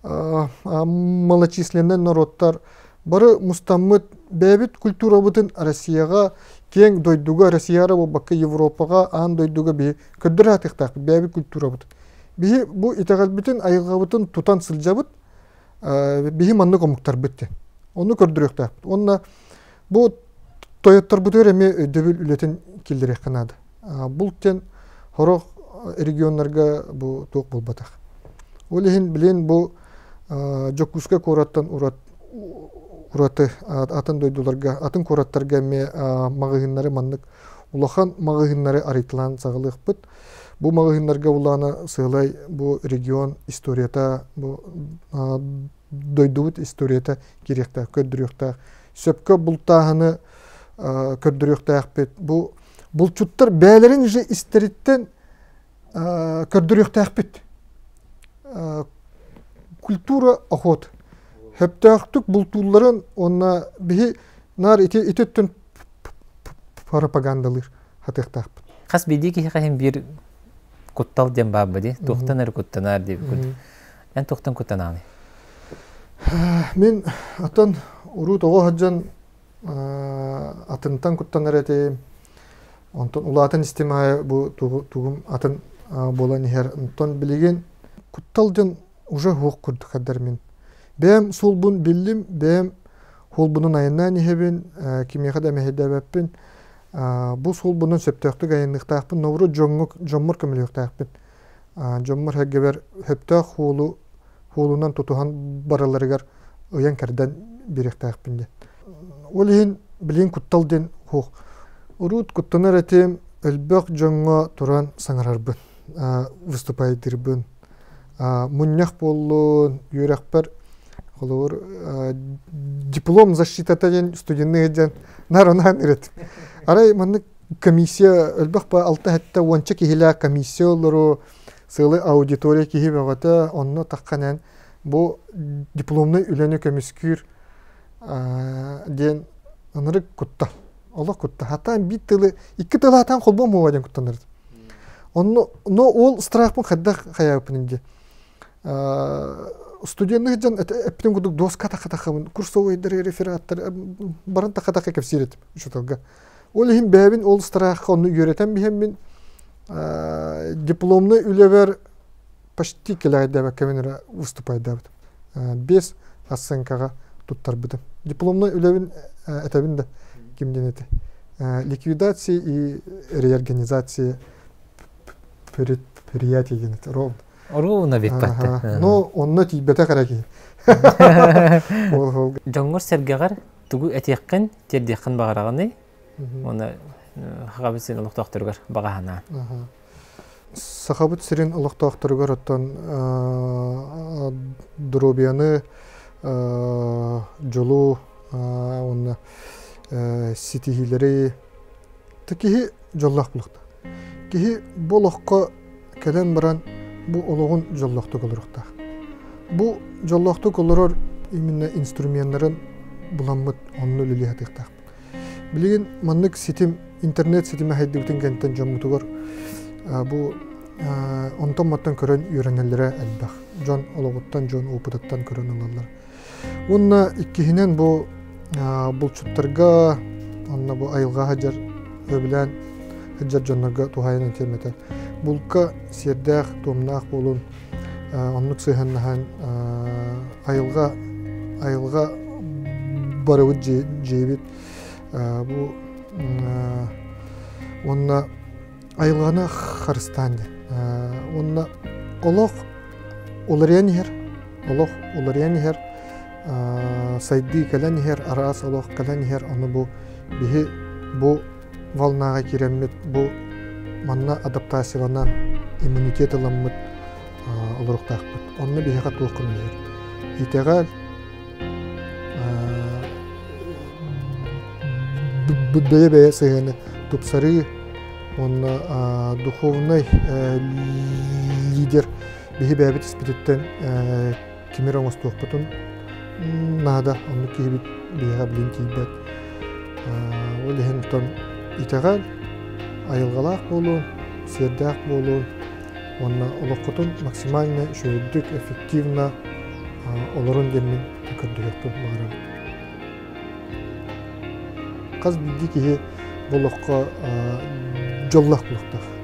малочисленный народтар бары мустаммыт бэйэбит культурабытын Россияҕа киэҥ дойдуга, Россияҕа буолбакка Европаҕа, аан дойдуга биһи көрдөрө сатыахтаахпыт бэйэбит культурабытын. Биһи бу итэҕэлбитин, айылҕабытын тутан сылдьабыт, биһи маннык омуктарбыт диэн. Ону көрдөрүөхтээхпит. Уонна бу тойотторбутугар эмиэ өйдөбүл үлэтин киллэриэххэ наада. Булт диэн сорох регионнарга бу туох буолбатах. Ол иһин билин бу Дьокуускай куораттан урат ураты атын дойдуларга, атын куораттарга эмиэ маҕаһыыннары маннык улахан маҕаһыыннары арыйталаан саҕалыахпыт. Бу маҕаһыыннарга улаана сыалай бу регион историята, бу дойдубут историята киириэхтээх, көрдөрүөхтээх. Сөпкө бултааһыны көрдөрүөхтээхпит. Бу булчуттар бэйэлэрин же истэриттэн көрдөрүөхтээхпит. Культура охот. Хөптөөхтүк бултуулларын уонна биһи наар ити ити өттүн пропагандалыыр хатыахтаахпыт. Хас биирдии киһиэхэ иһин биир куттал диэн баар ба дии. Туохтан эрэ куттанаар диэбит. Эн туохтан куттанаҕыный? Мин атын урут оҕо сылдьан атынтан куттанар этим. Онтон улаатан истим аайы бу тугум атын буолан иһэр. Онтон билигин куттал диэн уже суох курдук хаддар мин. Бэйэм суолбун биллим, бэйэм суолбунан айаннаан иһэбин, кимиэхэ да мэһэйдээбэппин. Бу суолбунан сөптөөхтүк айанныахтаахпын, норуот дьоҥҥо дьоммор көмөлөһүөхтээхпин. Дьоммор сэргэбэр сөптөөх суолу суолунан тутуһан баралларыгар ыйан-кэрдэн биэриэхтээхпин диэн. Ол иһин билигин куттал диэн суох. Урут куттанар этим, элбэх дьоҥҥо туран саҥарарбын, выступайдыырбын. Мунньах буоллун, үөрэхпэр холобур диплом защитата диэн студенныыр диэн наар анаан ирэт. Арай маннык комиссия элбэх ба алта сэттэ уонча киһилээх комиссия олору сыалы аудитория киһи бөҕөтө онно тахханан бу дипломнай үлэни көмүскүүр диэн ынырык куттал олох куттал хатаан биир тылы икки тылы хатаан холбоом буолуо диэн куттанар онно но ол страхпын хайдах хайаабыппын дии студеннык дьон эппитин курдук доска тахатахабын курсовойдары рефераттар баран тахатаха кэпсиир этим учууталга Ол иһин бэйэбин ол страхха онну үөрэтэн биһэммин дипломнай үлэбэр почти кэлэҕэйдээбэккэбин эрэ выступайдаабытым. Без оценкаҕа туттарбытым. Дипломнай үлэбин этэбин да ким диэн этэ. Ликвидация и реорганизация предприятий диэн этэ ровно. Ровно биппатта. Но онно тиийбэтэх эрэ киһи. Дьоҥҥор-сэргэҕэр тугу этиэххин, тиэрдиэххин баҕараҕыный? Уонна Сахабыт сирин олохтоохторугар баҕа санаа. Сахабыт сирин олохтоохторугар оттон доруобуйаны, дьолу уонна ситиһиилэри киһи дьоллоох буолуохтаах. Киһи бу олоххо кэлэн баран бу олоҕун дьоллоохтук олоруохтаах. Бу дьоллоохтук олорор именно инструменнарын буламмыт онно үлэлии сатыахтаахпыт. Билигин маннык ситим интернет ситимэ сайдыбытын кэнниттэн дьоммутугар бу онтон-мантан көрөн үөрэнэллэрэ элбэх. Дьон олоҕуттан, дьон опытыттан көрөн ылаллар. Уонна иккиһинэн бу булчуттарга онно бу айылҕа сылдьар сөбүлээн сылдьар дьоннорго туһаайан этиэм этэ. Булка сиэрдээх, туомнаах буолун, оннук сыһыаннаһан айылҕа айылҕа барыбыт дьиэбит бу. Уонна айылҕаны харыстаан диэн. Уонна олох уларыйан иһэр, олох уларыйан иһэр, сайдыы кэлэн иһэр, араас олох кэлэн иһэр, ону бу биһи бу волнаҕа киирэммит, бу манна адаптацияланан иммунитет ыламмыт олоруохтаахпыт. Онно биһиэхэ туох көмөлөһөр? Итэҕэл, бэйэ-бэйэ сыһыаны тупсарыы уонна духовнай лидер биһи бэйэбит испититтэн кимир оҥостуохпутун наада оннук киһибит биһиэхэ билин тиийбэт ол иһин оттон итэҕэл айылҕалаах буолуон сиэрдээх буолуон уонна олоххутун максимально үчүгэйдик эффективно олорун диэммин көрдөһүөхпүн баҕарабын. Хас биирдии киһи бу олоххо дьоллоох буолуохтаах.